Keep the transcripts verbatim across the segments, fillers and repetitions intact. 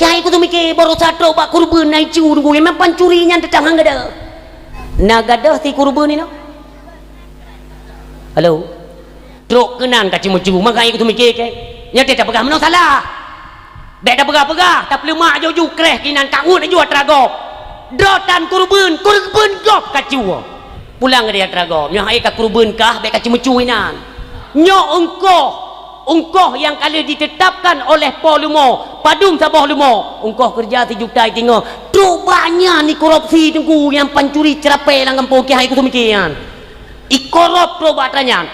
Hai kuteumike, baroesa trok bak keureubeuen na icu Teungku, nyang pancuri nyan teutap han gadôh. Na gadôh si keureubeuen inoe? Halo? Trok keunan ka ceumeucu, maka hai kuteumike kèe. Nyoe teuh tapeugah meunoe salah. Bèk tapeugah-peugah, tapeuleumak ju-ju kréh keunan ka uet laju atra gob. Droe tan keureubeuen, keureubeuen gob ka cu. Pulang di atra gob, nyoe hai ka keureubeuen kah, bèk ka ceumeucu inan. Nyoe ungkoh, ungkoh nyang ka lheueh ditetapkan oleh po leumo, padum saboh leumo, ungkoh keureuja sijuta itingoh. Trok bak nyan ikorupsi Teungku nyang pancuri ceurapèe lam gampông kèe hai kuteumike nyan. Ikorop trok bak atra nyan.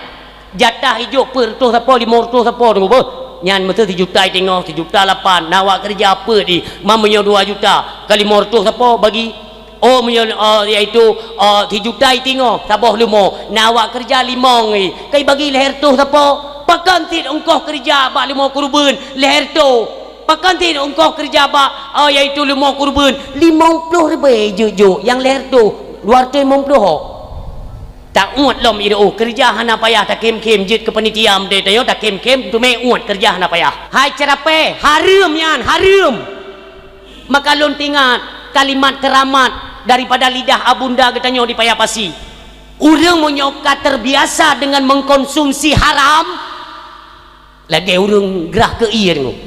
Jatah ijok peuet reutôh sapo, limong reutôh sapo Teungku beuh. Nyan meuseu sijuta itingoh, sijuta lapan, na awak keureuja peuet di, ma meunyoe dua juta, ka limong reutôh sapo bagi. Oh, meunyoe, oh, yaitu, oh, sijuta itingoh saboh leumo, na awak keureuja limong i, ka ibagi lhèe reutôh sapo. Pakon cit ungkoh keureuja bak leumo keureubeuen lhèe reutôh? Pakon cit ungkoh keureuja bak, oh, yaitu leumo keureubeuen limong ploh ribèe jok-jok, nyang lhèe reutôh, dua reutôh limong ploh ho. Tauet lom iroh, keureuja hana payah, takhém-khém jeuet keu panitia meudeh tanyoe, takhém-khém teumé uet, keureuja hana payah. Hai ceurapèe, hareuem nyan, hareuem! Maka lôn teuingat kalimat keuramat daripada lidah abunda geutanyoe di Paya Pasi. Ureueng meunyoe ka teubiasa deungon mengkonsumsi haram, lagèe ureueng grah keu ié Teungku.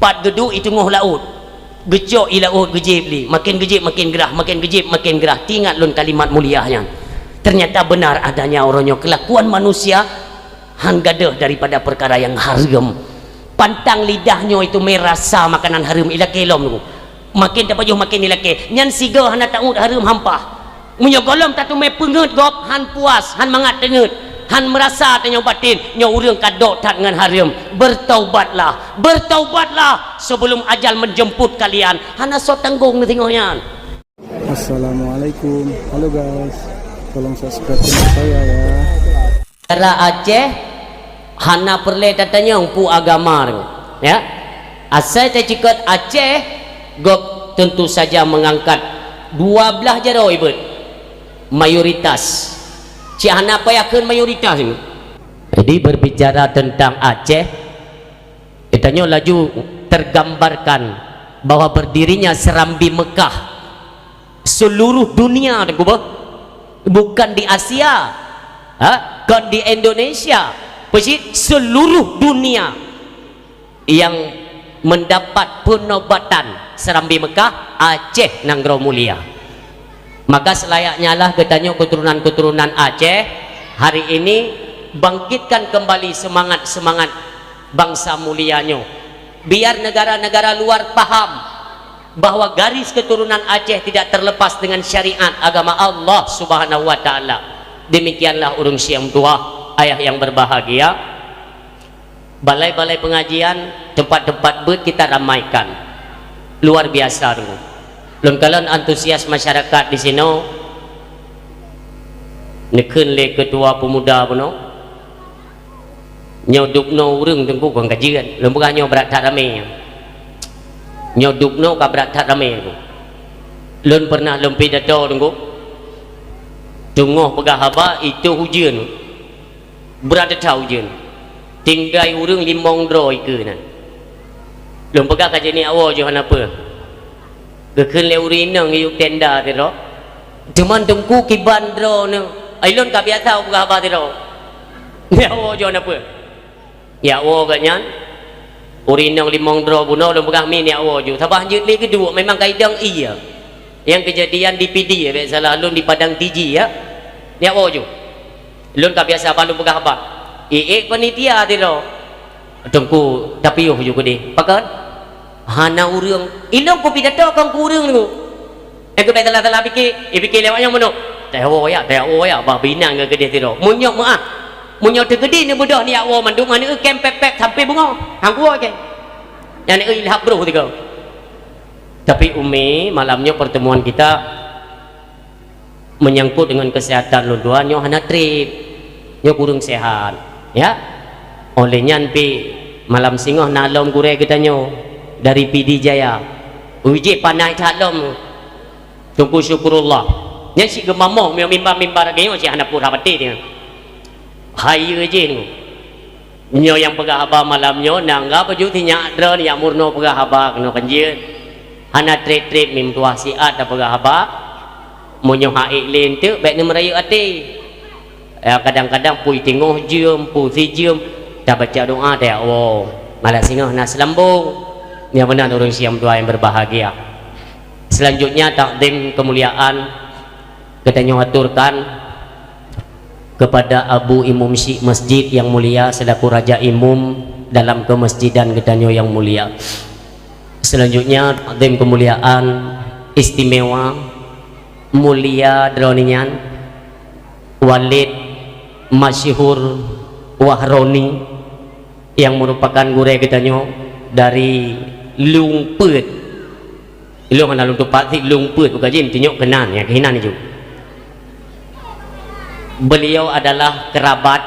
Pat geuduek i teungoh laôt, geucok i laôt geujieb lé, maken geujieb maken grah, maken geujieb maken grah. Teuingat lôn kalimat mulia nyan. Ternyata benar adanya uroe nyoe keulakuan manusia han gadôh daripada peukara nyang hareuem. Pantang lidah nyoe itu meurasa makanan hareuem, ilakèe lom Teungku. Maken tapajoh maken ilakèe. Nyan sigoe hana tauet hareuem hampah. Meunyoe gohlom tateumé peungeuet gob, han puas, han mangat teungeuet, han meurasa tanyoe baten, nyoe ureueng ka dok that ngon hareuem. Bertaubatlah, bertaubatlah sebelum ajal menjemput kalian. Hana soe tanggong neuh singoh nyan. Assalamualaikum. Halo guys, tolong subscribe channel saya ya. Cara Aceh hana peureulèe tatanyong peue agama, ya. Asai taceukeut Aceh, gob tentu saja mengangkat dua blah jaroe beuet, mayoritas. Cit hana payah kheun mayoritas nyoe. Jadi, berbicara tentang Aceh, geutanyoe laju tergambarkan bahwa berdirinya Serambi Mekah seluruh dunia, Teungku beuh. Bukan di Asia, ha? Kon di Indonesia, peucit seluruh dunia yang mendapat penobatan Serambi Mekah, Aceh nanggroe mulia. Maka selayaknya lah geutanyoe keuturunan-keuturunan Aceh hari ini bangkitkan kembali semangat-semangat bansa mulia nyoe. Biar negara-negara luar paham bahwa garis keturunan Aceh tidak terlepas dengan syariat agama Allah Subhanahu wa Ta'ala. Demikianlah ureueng syèh meutuah, ayah yang berbahagia. Balai-balai pengajian, tempat-tempat beuet kita ramaikan. Luar biasa, Teungku. Lôn kalon antusias masyarakat di sinoe. Neukheun lé ketua pemuda bunoe. Nyoe dubnoe ureueng Teungku kon ka jeuet. Lôn peugah nyoe brat that ramé. Nyoe dubnoe ka brat that ramé Teungku. Lôn pernah lôn pidato Teungku. Teungoh peugah haba, itu ujeuen. Brat that ujeuen. Tinggai ureueng limong droe ikeue nan. Lôn peugah ka jeuet nyak woe jih hana peue. Geukheun lé ureueng inong geuyue tenda sidroe. Teuma Teungku kiban droeneuh. Ai lôn ka biasa peugah haba sidroe. Nyak woe jih hana peue. Nyak woe gobnyan. Ureueng inong limong droe bunoe lôn peugah mi nyak woe jih. Saban jeuet lé geuduek memang ka idong ie. Nyang keujadian di Pidie, bèk salah lôn di Padang Tiji, ya. Nyak woe jih. Lôn ka biasa ban lôn peugah haba. Iék panitia sidroe. Teungku, tapiôh ju keudeh. Pakon? Hana ureueng. Ilôn kupidato kon keu ureueng Teungku. Eh, keu bèk salah-salah pike, ipike lé awaknyan meunoe. Teuwoe ya, teuwoe ya, bah binan ngon keudeh sidroe. Meunyoe meuah. Meunyoe teukeudi neubeudôh nyak woe mandum, aneuk kém pép-pép sampoe beungoh. Han kuwoe kém. Nyan nyan ilhab broh tiga. Tapi Umi, malam nyoe pertemuan kita menyangkut dengan kesehatan lôn dua nyoe hana trép. Nyoe kureueng sehat, ya. Oleh nyan pi malam singoh na lom gurèe geutanyoe dari Pidie Jaya. Ui jih panas that lom. Teungku Syukurullah. Nyan cit geumamoh mimbar-mimbar lagèe nyoe cit hana peue rhah batèe nyan. Hai ye jih nyoe. Nyoe nyang peugah haba malam nyoe, na enggak baju sinyak droeneuh nyang meurunoe peugah haba keunoe kan jeuet. Hana treb-treb meutuah siat tapeugah haba. Meunyoe hak ék lé eunteuk, bék neumeurayeuk até. Ya, kadang-kadang pui teungoh jeuem, pui sijeuem, tabaca doa teuh, ya Allah, malam singoh na seulambong. Nyan meunan ureuëng siam dua yang berbahagia. Selanjutnya, takdim kemuliaan geutanyoe aturkan kepada Abu Imum Syik Masjid yang mulia selaku Raja Imum dalam kemasjidan geutanyoe yang mulia. Selanjutnya, takdim kemuliaan istimewa mulia droeneuh nyan, Walid Masyhur Wahroni yang merupakan gurée geutanyoe dari Lueng Peuet. Ilong hana lôn tupat sit Lueng Peuet bukan jih, meunyoe keunan, ya, keunan ju. Beliau adalah kerabat,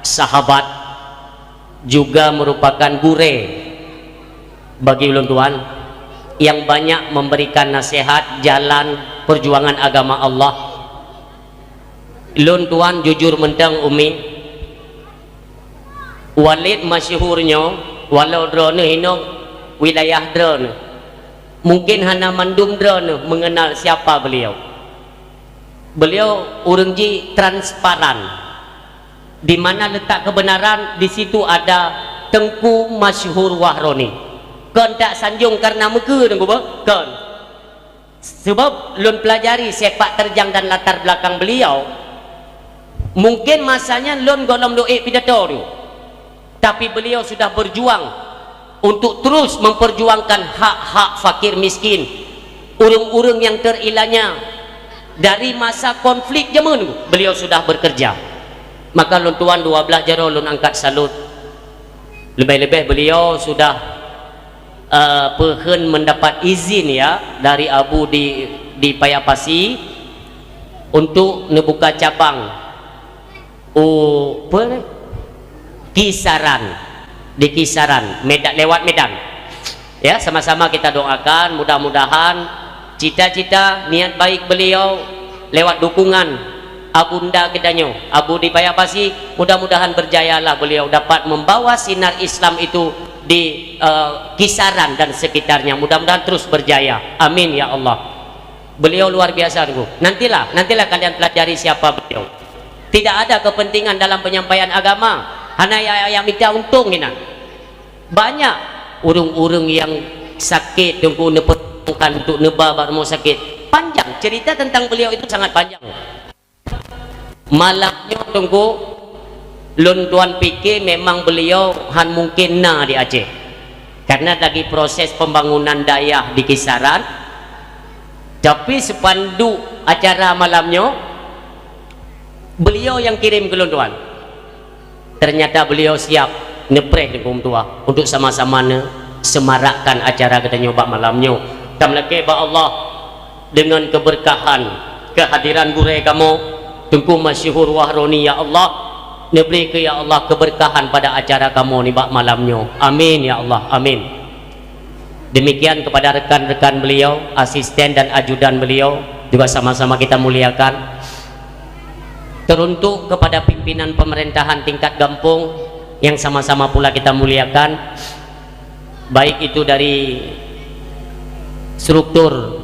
sahabat, juga merupakan gurée bagi ulôn tuan yang banyak memberikan nasihat jalan perjuangan agama Allah. Lôn tuan jujur mantong, Umi, Walid Masyhur nyoe, walau droeneuh inong wilayah droeneuh, mungkin hana mandum droeneuh mengenal siapa beliau. Beliau ureuëng jih transparan. Di mana letak kebenaran, di situ ada Teungku Masyhur Wahroni. Kon tak sanjong karena meukeue, Teungku, beuh? Kon. Sebab lôn pelajari sepak terjang dan latar belakang beliau, mungkin masanya lôn gohlom do ék pidato tu. Tapi beliau sudah berjuang untuk terus memperjuangkan hak-hak fakir miskin, ureuëng-ureuëng yang terilanya dari masa konflik jameun, beliau sudah bekerja. Maka lôn tuan dua belah jaroe lôn angkat salut. Lebih-lebih beliau sudah, eh, peuhen mendapat izin, ya, dari Abu di, di Paya Pasi untuk neubuka cabang u, apa ni? Kisaran. Di Kisaran, Medan, lewat Medan. Ya, sama-sama kita doakan, mudah-mudahan cita-cita, niat baik beliau lewat dukungan Abunda kita nyoe, Abu di Paya Pasi, mudah-mudahan berjayalah beliau dapat membawa sinar Islam itu di, eh, Kisaran dan sekitarnya. Mudah-mudahan terus berjaya. Amin ya Allah. Beliau luar biasa, Teungku. Nantilah, nantilah kalian pelajari siapa beliau. Tidak ada kepentingan dalam penyampaian agama. Hana ya, ya, ya minta untung hinan. Banyak ureuëng-ureuëng yang sakét, Teungku, neupeutangkan untuk neuba bak rumoh sakét. Panjang, cerita tentang beliau itu sangat panjang. Malam nyoe, Teungku, lôn tuan pike memang beliau han mungkin na di Aceh. Karena lagi proses pembangunan dayah di Kisaran. Tapi spanduk acara malam nyoe, beliau yang kirim keu lôn tuan. Ternyata beliau siap neupreh Teungku Meutuah untuk sama-sama neusemarakkan acara geutanyoe bak malam nyoe. Tameulakée bak Allah, dengan keberkahan kehadiran gurée kamoe, Teungku Masyhur Wahroni, ya Allah, neubri keu, ya Allah, keberkahan pada acara kamoe nibak malam nyoe. Amin, ya Allah, amin. Demikian kepada rekan-rekan beliau, asisten dan ajudan beliau, juga sama-sama kita muliakan. Teruntuk kepada pimpinan pemerintahan tingkat gampong yang sama-sama pula kita muliakan, baik itu dari struktur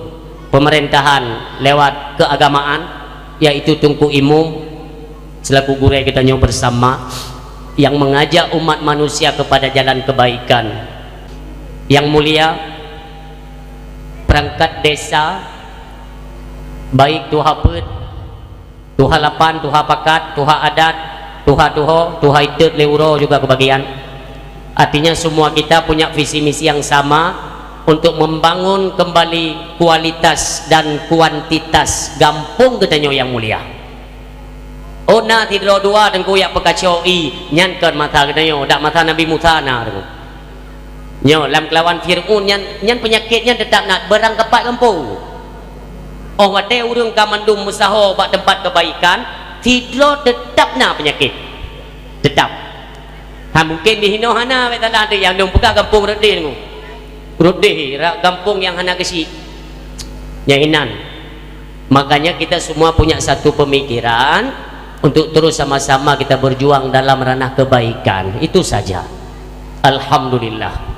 pemerintahan lewat keagamaan, yaitu Teungku Imum selaku gurée geutanyoe bersama yang mengajak umat manusia kepada jalan kebaikan. Yang mulia, perangkat desa, baik tuha peuet, tuha lapan, tuha pakat, tuha adat, tuha tuho, tuha itot lé uroe juga kebagian. Artinya, semua kita punya visi misi yang sama untuk membangun kembali kualitas dan kuantitas gampong geutanyoe yang mulia. Oh, na sidroe dua Teungku nyang peukaco ie, nyan kon masa geutanyoe, dak masa Nabi Musa na, Teungku. Nyoe, lam keulawan Fir'aun nyan, nyan peunyakét nyan teutap na beurangkapat gampông. Óh watée ureuëng ka mandum meusaho bak teumpat keubaikan, sidroe teutap na peunyakét. Teutap. Ha, mungken di hinoe hana, bék salah, nyang lôn peugah gampông rot deh, Teungku. Rot deh, ra-, gampông nyang hana geusyik. Nyang inan. Makanya kita semua punya satu pemikiran, untuk terus sama-sama kita berjuang dalam ranah kebaikan. Itu saja. Alhamdulillah.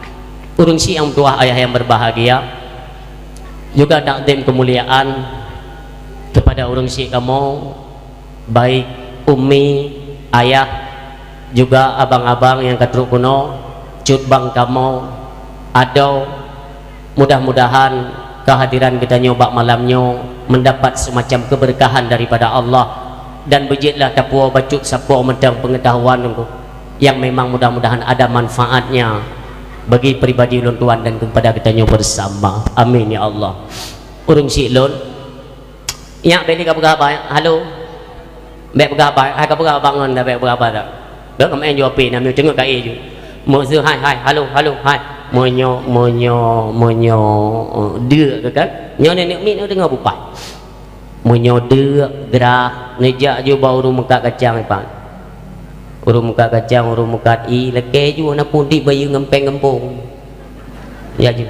Ureuëng syiek nyang meutuwah, ayah yang berbahagia, juga takzim kemuliaan kepada ureuëng syiek kamoe, baik ummi, ayah, juga abang-abang nyang ka trok keunoe, cut bang kamoe, adoe. Mudah-mudahan kehadiran geutanyoe bak malam nyoe mendapat semacam keberkahan daripada Allah, dan beujeuetlah tapuwoe bacut sapoe mantong peungetahuan nyang memang mudah-mudahan ada manfaatnya bagi pribadi ulôn tuan dan kepada geutanyoe bersama. Amin ya Allah. Ureuëng syiek lôn, nyak bèk lé ka peugah haba, halo. Bèk peugah haba, hai ka peugah haba ngon dah, bèk peugah haba dah. Dah ka maén jaweueb pih, na meu teungoh ka éh ju. Meuseu hai, hai, halo, halo, hai. Meunyoe, meunyoe, meunyoe, eh, deuk ke kan? Nyoe nenek mit nyoe deungoe bupat. Meunyoe deuk, grah, neujak ju bak ureuëng meukat kacang ipat. Ureuëng meukat kacang, ureuëng meukat ie, lakèe ju na pun di bayeue ngon péng gampông. Ya ju.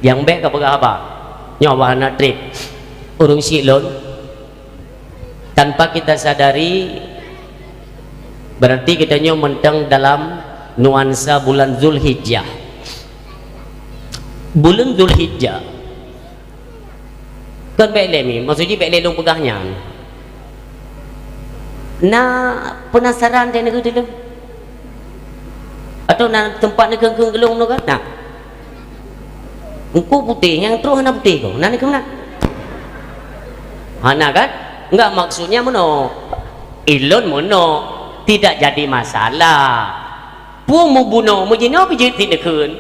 Nyang bèk ka peugah haba. Nyoe bah na trép. Ureuëng syiek lôn, tanpa kita sadari, berarti kita nyoe mantong dalam nuansa bulan Zulhijjah. Bulan Zulhijjah. Kon bèk lé mi, maksud jih bèk lé lôn peugah nyan. Na penasaran deh neugeu dulu? Atau na teumpat neukheun-kheun geulong nyoe kan? Nah. Teungku putéh, nyang trôh hana putéh keuh. Na neukheun na? Hana kan? Enggak, maksudnya meunoe. Ilôn meunoe, tidak jadi masalah. Peue meubunoe, meujinoe pih jeuet sit neukheun.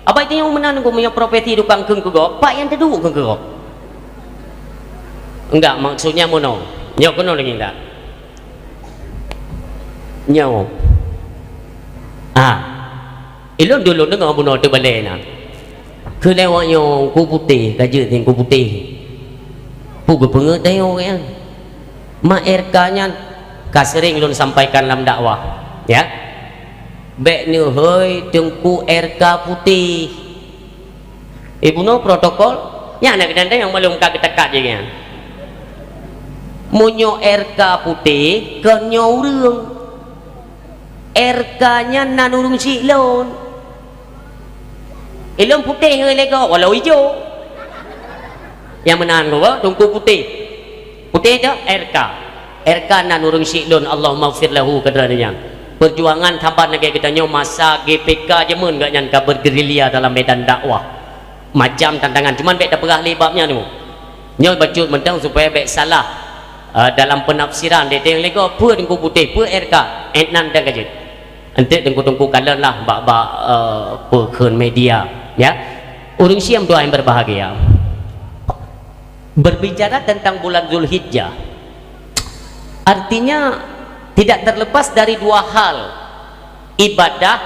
Abai tanyong meunan keuh, meunyoe profesi tukang kheun keu gob, pat nyang teuduek kheun keu gob? Enggak, maksudnya meunoe. Nyoe keunoe lagèe enggak. Nyoe. Ah. Ilôn dulu deungoe bunoe teubalèe na. Keu lewat nyoe Teungku Putéh, ka jeuet Teungku Putéh. Peue geupeungeut tayong nyan? Ma R K nyan ka sering lôn sampaikan lam dakwah, ya. Bèk neuhôi Teungku R K Putéh. Ibunoe protokol, nyan na keunan nyang malum ka geutakat jih nyan. Meunyoe R K Putéh, kon nyoe ureueng. R K nyan nan ureueng syiek lôn. Ilôn putéh ngon lego, walau ijo. Nyang meunan keuh, Teungku Putéh. Putéh dak R K. R K nan ureueng syiek lôn, Allahummaghfir lahu, keu droeneuh nyan. Perjuangan saban lagèe geutanyoe masa G P K jameun gobnyan ka bergerilya dalam medan dakwah. Macam tantangan, cuman bèk tapeugah lé bab nyan tu. Nyoe bacut mantong supaya bèk salah, eh, dalam penafsiran. Deh teuh lego, peue Teungku Putéh, peue R K, eh, nan dan ka jeuet. Enteuk teungku-teungku kalon lah bak-bak, eh, peue kheun media, ya. Ureueng syiek meutuwah nyang berbahagia. Berbicara tentang bulan Zulhijjah, artinya tidak terlepas dari dua hal ibadah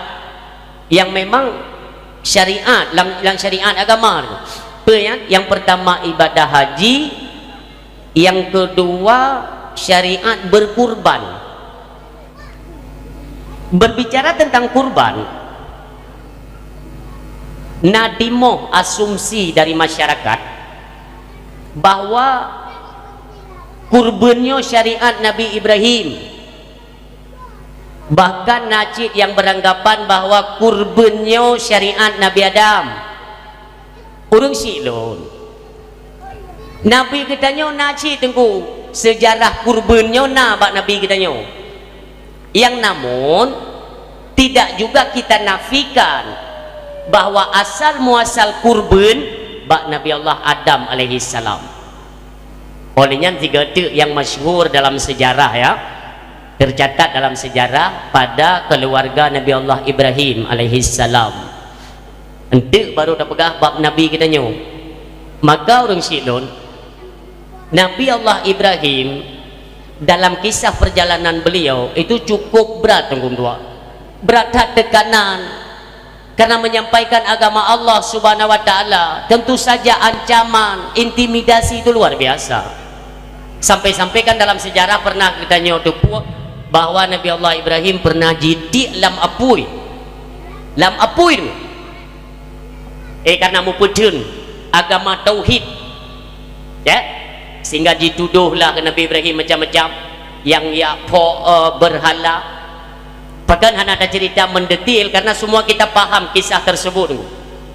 yang memang syariat, lam, lam syariat agama. Peue nyan? Yang pertama ibadah haji, yang kedua syariat berkurban. Berbicara tentang kurban, na timoh asumsi dari masyarakat bahwa kurban nyoe syariat Nabi Ibrahim. Bahkan na cit nyang beranggapan bahwa kurban nyoe syariat Nabi Adam. Ureueng syiek lôn. Nabi geutanyoe na cit teungku, seujarah kurban nyoe na bak Nabi geutanyoe. Yang namun, tidak juga kita nafikan bahwa asal muasal kurban bak Nabi Allah Adam alaihissalam. Oleh nyan, tiga teuk nyang masyhur dalam sejarah, ya, tercatat dalam sejarah pada keluarga Nabi Allah Ibrahim alaihissalam. Enteuk baru tapeugah bab Nabi geutanyoe. Maka ureueng syiek lôn, Nabi Allah Ibrahim dalam kisah perjalanan beliau itu cukup berat, teungku dua. Berat that tekanan. Karena menyampaikan agama Allah Subhanahu wa Ta'ala, tentu saja ancaman, intimidasi itu luar biasa. Sampai-sampai kan dalam sejarah pernah geutanyoe teupeue bahwa Nabi Allah Ibrahim pernah jitiek lam apui. Lam apui tu. Eh, karena meupeutheun agama tauhid. Ya? Sehingga jitudohlah ke Nabi Ibrahim macam-macam. nyang jak phok, eh, berhala. Pakon hana tacerita mendetil, karena semua kita paham kisah tersebut.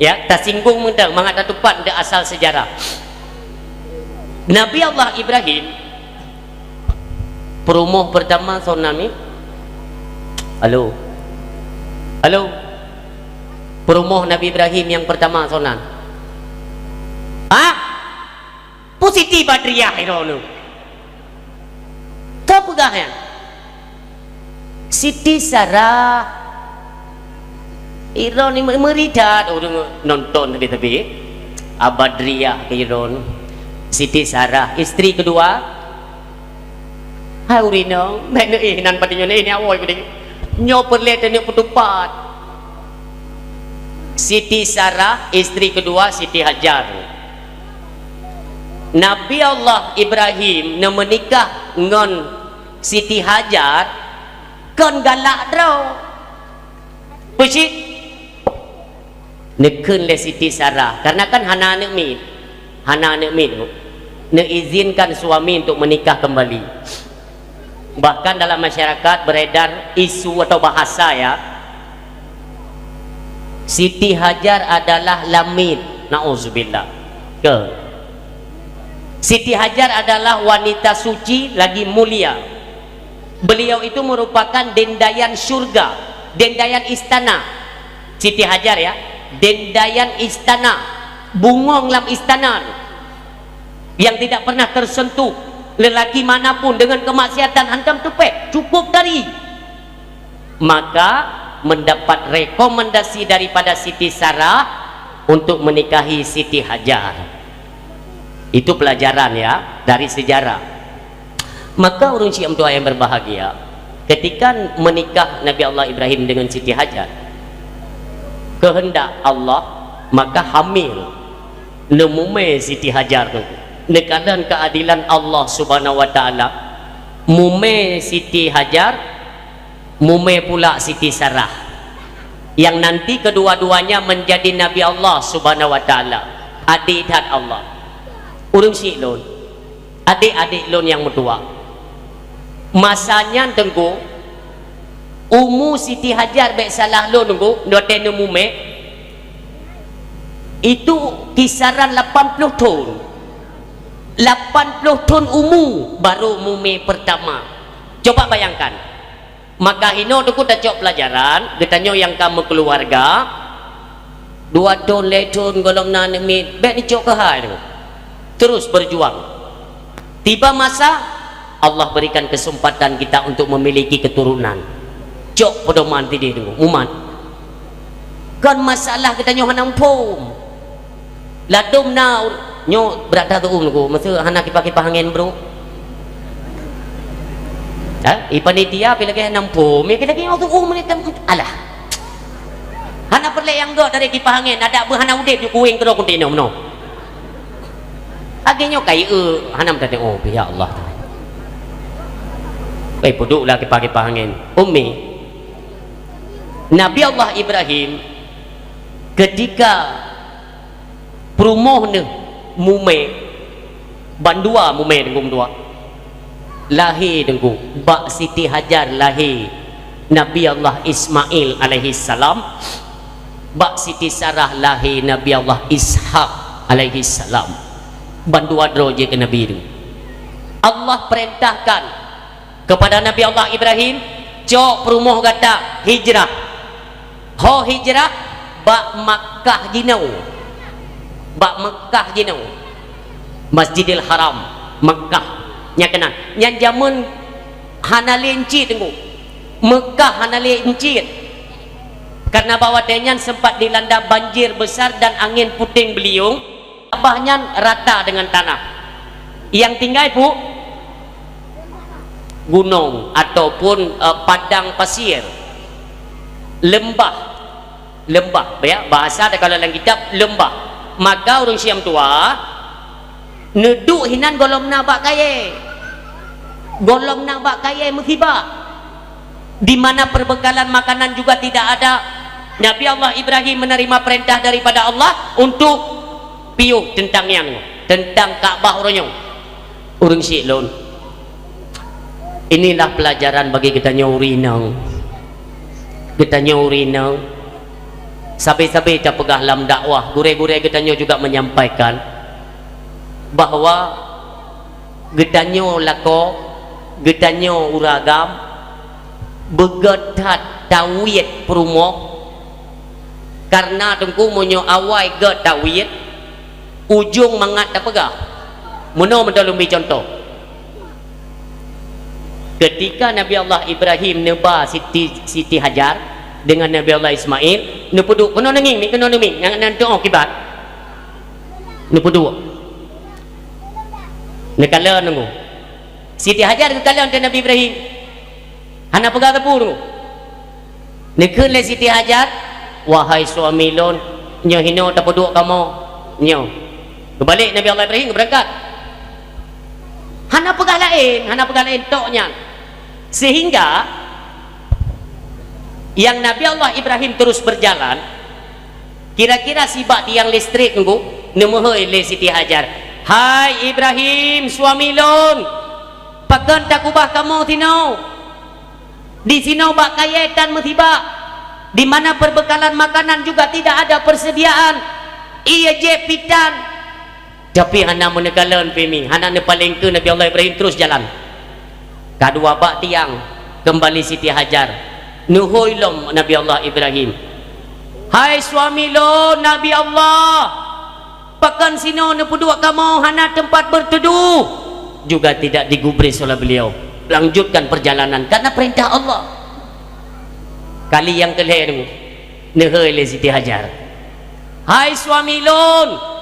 Ya, tasinggung mantong, mangat tatupat di asal sejarah. Nabi Allah Ibrahim, peurumoh pertama soe nan? Halo? Halo? Peurumoh Nabi Ibrahim nyang pertama soe nan? Hah? Peue Siti Badriah droeneuh? Ka peugah nyan. Siti Sarah. Droeneuh me-, meuri that, ureuëng nonton tapi-tapi. A Badriah keu droeneuh. Siti Sarah, istri kedua. Hai ureuëng inong, bèk neuéh nan padé nyoe, neuéh ni awai padé. Nyoe peureulèe taneuk peutupat. Siti Sarah, istri kedua Siti Hajar. Nabi Allah Ibrahim neumeunikah ngon Siti Hajar kon galak droe. Peue cit? Neukheun lé Siti Sarah, karena kan hana aneuk miet. Hana aneuk miet, neuizinkan suami untuk menikah kembali. Bahkan dalam masyarakat beredar isu atau bahasa, ya, Siti Hajar adalah lamiet. Nauzubillah. Ke? Siti Hajar adalah wanita suci lagi mulia. Beliau itu merupakan dendayaan syurga, dendayaan istana. Siti Hajar, ya, dendayaan istana, bungöng lam istana, yang tidak pernah tersentuh lelaki manapun dengan kemaksiatan, hantom teupéh, cukup tari. Maka mendapat rekomendasi daripada Siti Sarah untuk menikahi Siti Hajar. Itu pelajaran, ya, dari sejarah. Maka ureuëng syiek meutuah yang berbahagia, ketika menikah Nabi Allah Ibrahim dengan Siti Hajar, kehendak Allah, maka hamil, neumumé Siti Hajar tu. Neukalon keadilan Allah Subhanahu wa Taala, mumé Siti Hajar, mumé pula Siti Sarah, yang nanti kedua-duanya menjadi Nabi Allah Subhanahu wa Taala, adé that Allah. Ureuëng syiek lôn, adék-adék lôn nyang meutuah, masa nyan Teungku, umu Siti Hajar, bèk salah lôn Teungku, watèe neumumé, itu kisaran lapan ploh thon. Lapan ploh thon umu baru mumé pertama. Coba bayangkan, Maka hinoe Teungku tacok pelajaran, geutanyoe nyang ka meukeuluwarga, dua thon, lhèe thon gohlom na aneuk miet, bèk neucok keuhai Teungku. Terus berjuang. Tiba masa, Allah berikan kesempatan kita untuk memiliki keturunan. Cok peudoman sideh Teungku, mumat. Kon masalah geutanyoe hana muphom. Ladôm na ur-, nyoe brat that tu'uem Teungku, meuseu hana kipah-kipah angén brôk. Ha? I panitia pi lagèe hana muphom, ya lagèe nyoe tu'uem ni tem-, alah. Hana peureulèe nyang gèt dari kipah angén, adak beuh hana udép ju kuéng keudroe kunti nyoe meunoe. Lagèe nyoe kai eu, hana meutateu'oh, ya Allah. Eh, peuduek lah kipah-kipah angén. Ummi, Nabi Allah Ibrahim ketika peurumoh neuh mumè, bandua mumè Teungku bandua. Lahé Teungku, bak Siti Hajar lahé Nabi Allah Ismail alaihi salam, bak Siti Sarah lahé Nabi Allah Ishak alaihi salam. Bandua droe jeuet keu nabi Teungku. Allah perintahkan kepada Nabi Allah Ibrahim, "Cok peurumoh gata hijrah." Ho hijrah bak Makkah jinoe. Bak Makkah jinoe. Masjidil Haram, Makkah. Nyan keunan. Nyan jameun hana lé cit Teungku. Makkah hana lé cit. Karena bak watèe nyan sempat dilanda banjir besar dan angin puting beliung. Ka'bah nyan rata dengan tanah. Nyang tinggai peue? Gunong ataupun, eh, padang pasir. Leumbah. Leumbah, ya, bahasa takalon lam kitab leumbah. Maka ureueng Syiah meutuah neuduek hinan gohlom na bak kayèe. Gohlom na bak kayèe meusibah. Di mana perbekalan makanan juga tidak ada, Nabi Allah Ibrahim menerima perintah daripada Allah untuk piôh teuntang nyan, teuntang Ka'bah uroe nyoe. Ureueng syiek lôn, Inilah pelajaran bagi geutanyoe ureueng inong. Geutanyoe ureueng inong, sabe-sabe tapeugah lam dakwah, gurée-gurée geutanyoe juga menyampaikan bahwa geutanyoe lakoe, geutanyoe ureueng agam, beugét that tawiet peurumoh, karena teungku meunyoe awai gét tawiet, ujong mangat tapeugah. Meunoe meudoe lôn bri cuntoh. Ketika Nabi Allah Ibrahim neuba Siti, Siti Hajar dengan Nabi Allah Ismail, neupeuduek, keunoe neungieng, keunoe neungieng, nyan, nyan teuh akibat. Neupeuduek. Neukalon teungku. Siti Hajar geukalon teuh Nabi Ibrahim. Hana peugah sapeue teungku. Neukheun lé Siti Hajar, "Wahai suami lôn, nyoe hinoe tapeuduek kamoe nyoe." Geubalek Nabi Allah Ibrahim geubeurangkat. Hana peugah laén, hana peugah laén, tok nyan. Sehingga yang Nabi Allah Ibrahim terus berjalan, kira-kira sibak tiang listrik teungku, neumeuhôi lé Siti Hajar, "Hai Ibrahim, suami lôn, pakon takeubah kamoe sinoe? Di sinoe bak kayée tan meusibak, di mana perbekalan makanan juga tidak ada persediaan. Ié jép pih tan." Tapi hana meuneukalon pih mi, hana neupalengkeue Nabi Allah Ibrahim terus jalan. Ka dua bak tiang, keumbali Siti Hajar. Neuhôi lom Nabi Allah Ibrahim. "Hai suami lôn, Nabi Allah, pakon sinoe neupeuduek kamoe hana teumpat beuteuduh?" Juga tidak digubris oleh beliau. Lanjutkan perjalanan karena perintah Allah. Kali nyang keulhée teungku, neuhôi lé Siti Hajar. "Hai suami lôn,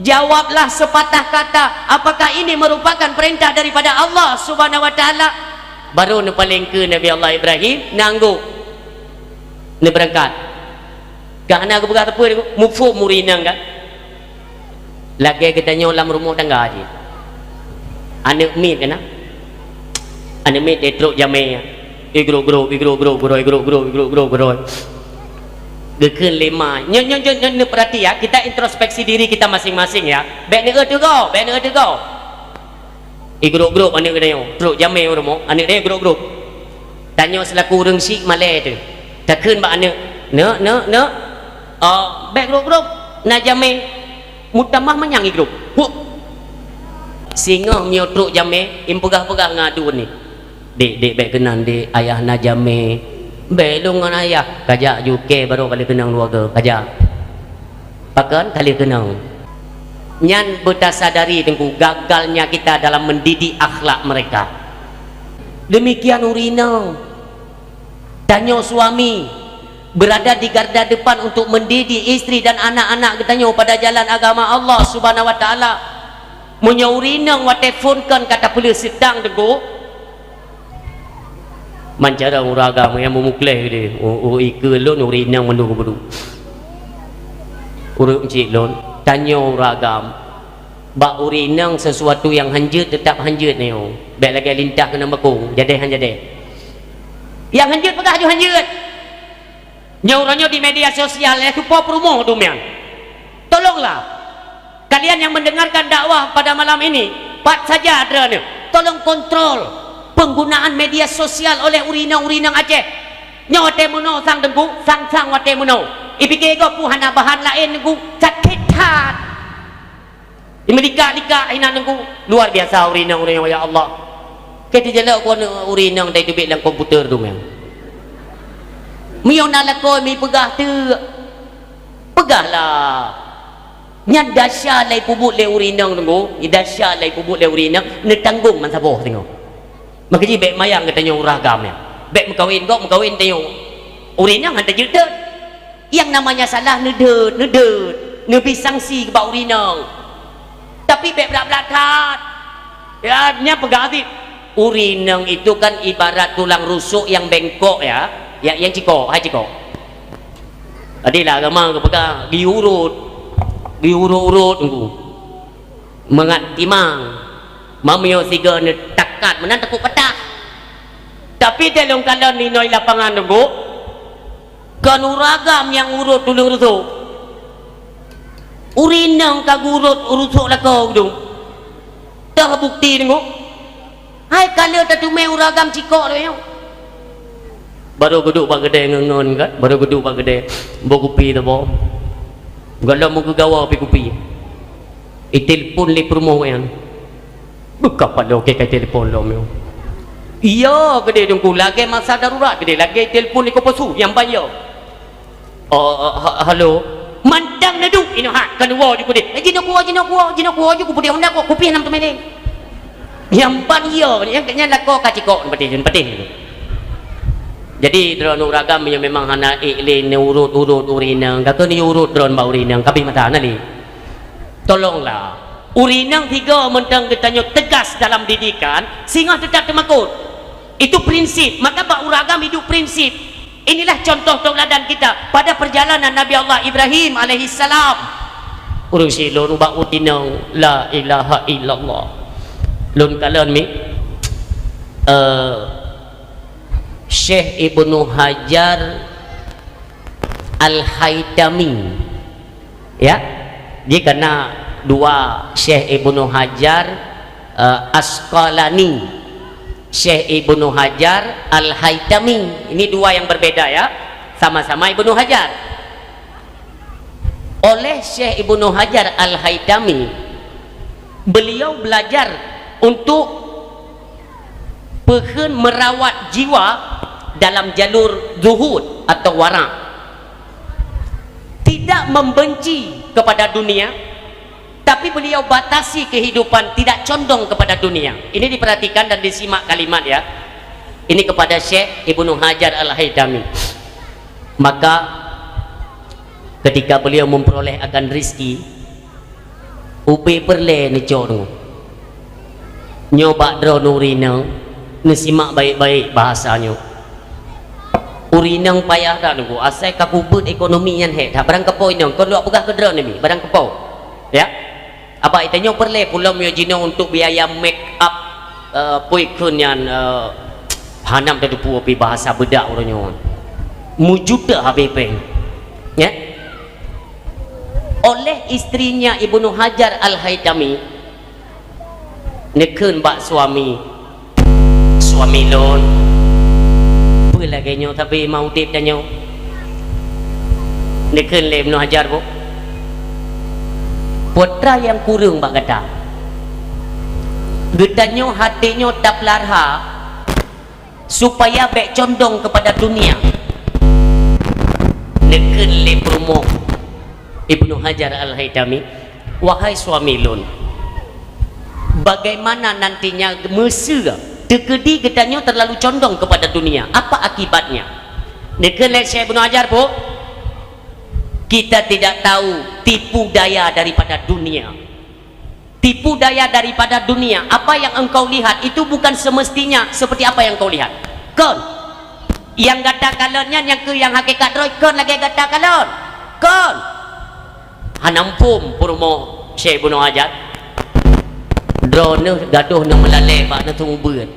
jawablah sepatah kata, apakah ini merupakan perintah daripada Allah Subhanahu wa Taala?" Baru neupalengkeue Nabi Allah Ibrahim, neunggok, neubeurangkat. Ka hana geupeugah sapeue, muphom ureueng inong kan? Lagée geutanyoe lam rumoh tangga jih. Aneuk miet kan? Aneuk miet trok jamé. Igrok-grok, igrok-grok, guroi, igrok-grok, igrok-grok, guroi. Geukheun lé ma. Nyoe, nyoe, nyoe, nyoe, neupeurati ya, kita introspeksi diri kita masing-masing ya. Bék neueu teugoe, bék neueu teugoe. Igrok-grok aneuk geutanyoe, trok jamé u rumoh, aneuk geutanyoe grok-grok. Tanyoe seulaku ureueng syiek malée teuh. Takheun bak aneuk, "Neuk, neuk, neuk, ah, bék grok-grok, na jamé." Meutamah manyang igrok. Huh. Singoh meunyoe trok jamé, ipeugah-peugah ngon aduen ni, "Dek, dek, bék keunan, dek, ayah na jamé." "Bék lôn ngon ayah." "Kajak ju kée barô ka lheueh keunong dua goe, kajak." Pakon ka lheueh keunong. Nyan beutasadari teungku gagalnya kita dalam mendidik akhlak mereka. Demikian ureueng inong. Tanyoe suami berada di garda depan untuk mendidik istri dan anak-anak geutanyoe pada jalan agama Allah Subhanahu wa Taala. Meunyoe ureueng inong watée phon kon ka tapeuleueh seutang teungku, mancara ureueng agam nyang meumukleh deh, u, u, ikeue lôn ureueng inong mandum geubeudôh. Ureueng cit lôn, tanyoe ureueng agam, bak ureueng inong sesuatu nyang hanjeuet teutap hanjeuet nyoe. Bék lagée lintah keunan bakong, jadeh han jadeh. Nyang hanjeuet peugah ju hanjeuet. Nyoe uroe nyoe di media sosial, eh, tupo peurumoh dumian. Tolonglah, kalian yang mendengarkan dakwah pada malam ini, pat saja droeneuh, tolong kontrol penggunaan media sosial oleh ureueng inong-ureueng inong Aceh. Nyoe watée meunoe sang teungku, sang-sang watée meunoe. Ipike gob peue hana bahan laén teungku, sakét that. Imeulikak-likak inan teungku, luar biasa ureueng inong-ureueng inong, ya Allah. Keu teujalok keu ureueng inong dai teubiet lam komputer tu meunan. Meunyoe na lakoe mi peugah teuk, peugahlah. Nyan desya lé peubuet lé ureueng inong teungku, desya lé peubuet lé ureueng inong, neutanggong bansaboh teungoh. Maka jih bék mayang geutanyoe ureueng agam nyan. Bék meukawen gob, meukawen tanyoe. Ureueng inong han tajeuet deuet. Nyang namanya salah neudeuet, neudeuet, neubi sanksi bak ureueng inong. Tapi bék brat-brat that. Ya, nyan peugah cit. Ureueng inong itu kan ibarat tulang rusok nyang bengkok ya, ya, nyang cikok, hai cikok. Jadi lah agama geupeugah, geuyue urot, geuyue urot-urot teungku. Mangat timang. Meunyoe sigoe neutakat meunan takot patah. Tapi teuh lôn kalon inoe lapangan teungku, kon ureueng agam nyang urot tulang rusok. Ureueng inong ka geurot rusok lakoe udong. Teuh bukti teungku. Hai ka lheueh tateumé ureueng agam cikok lé nyoe. Barô geuduek bak keudè ngon-ngon kan, barô geuduek bak keudè, boh kupi teuboh. Gohlom meugeugawa pi kupi. Itelepon lé peurumoh nyan. Beuka paloe ka telepon lom nyoe. Iya, keudè Teungku, lagèe masa darurat keudè, lagèe telepon lé koposu nyang ban yo. Oh, oh, ha-, halo. Mantong neuduek inoe ha, keuneuk woe ju keudeh. Eh, jinoe kuwoe, jinoe kuwoe, jinoe kuwoe ju kupeudeh honda kok, kupi nam teumé lé. Nyang ban iya, nyang, nyang lakoe ka cikok, patéh, patéh. Jadi, droeneuh ureueng agam nyoe memang hana ék lé neurot-urot ureueng inong. Ka keuh neurot droeneuh bak ureueng inong, ka abéh masa hana lé. Tolonglah. Ureueng inong sigoe mantong geutanyoe tegas dalam didikan, singoh teutap teumakot. Itu prinsip. Maka bak ureueng agam hidup prinsip. Inilah contoh tauladan kita pada perjalanan Nabi Allah Ibrahim alaihissalam. Ureueng syiek lôn ubak ureueng inong, la ilaha illallah. Lôn kalon mi, eh, Syekh Ibnu Hajar Al-Haitami. Ya, jadi kana dua Syekh Ibnu Hajar, eh, Asqalani, Syekh Ibnu Hajar Al-Haitami. Ini dua yang berbeda ya, sama-sama Ibnu Hajar. Oleh Syekh Ibnu Hajar Al-Haitami, beliau belajar untuk peukheun merawat jiwa dalam jalur zuhud atau wara'. Tidak membenci kepada dunia, tapi beliau batasi kehidupan tidak condong kepada dunia. Ini diperhatikan dan disimak kalimat ya. Ini kepada Syekh Ibnu Hajar Al-Haitami. Maka ketika beliau memperoleh akan rizki, ubé peureulée neucok nyoe. Nyoe bak droeneuh ureueng inong, neusimak baik-baik bahasa nyoe. Ureueng inong payah that nunggu, asai ka kubeuet ekonomi nyan hék that, barang keupeue inong, kon lôn peugah keu droeneuh mi, barang keupeue. Ya. Abak itanyoe peureulée pulom yo jinoe untuk biaya make up, eh, pui kheun nyan, eh, hanam tateupeue pi bahasa beudak uroe nyoe. Mujud teuh habéh péng. Ya. Oleh istrinya Ibnu Hajar Al-Haitami, neukheun bak suami, "Suami lôn, peue lagée nyoe sabe ma udeb tanyoe?" Neukheun lé Ibnu Hajar, "Bu, peue teuma nyang kureueng bak gata? Geutanyoe até nyoe tapeulara supaya bék condong keupada dunia." Neukheun lé peurumoh Ibnu Hajar Al-Haitami, "Wahai suami lôn, bagaimana nantinya meuseu teukeudi geutanyoe terlalu condong kepada dunia? Apa akibatnya?" Neukheun lé Syekh Ibnu Hajar, "Bu, kita tidak tahu tipu daya daripada dunia." Tipu daya daripada dunia. Apa yang engkau lihat itu bukan semestinya seperti apa yang kau lihat. Kon. Nyang gata kalon nyan nyang keu nyang hakikat droe kon lagée gata kalon. Kon. Hana muphom peurumoh Syekh Ibnu Hajar. Droeneuh gadoh neumeulale bak neuseumeubeuet.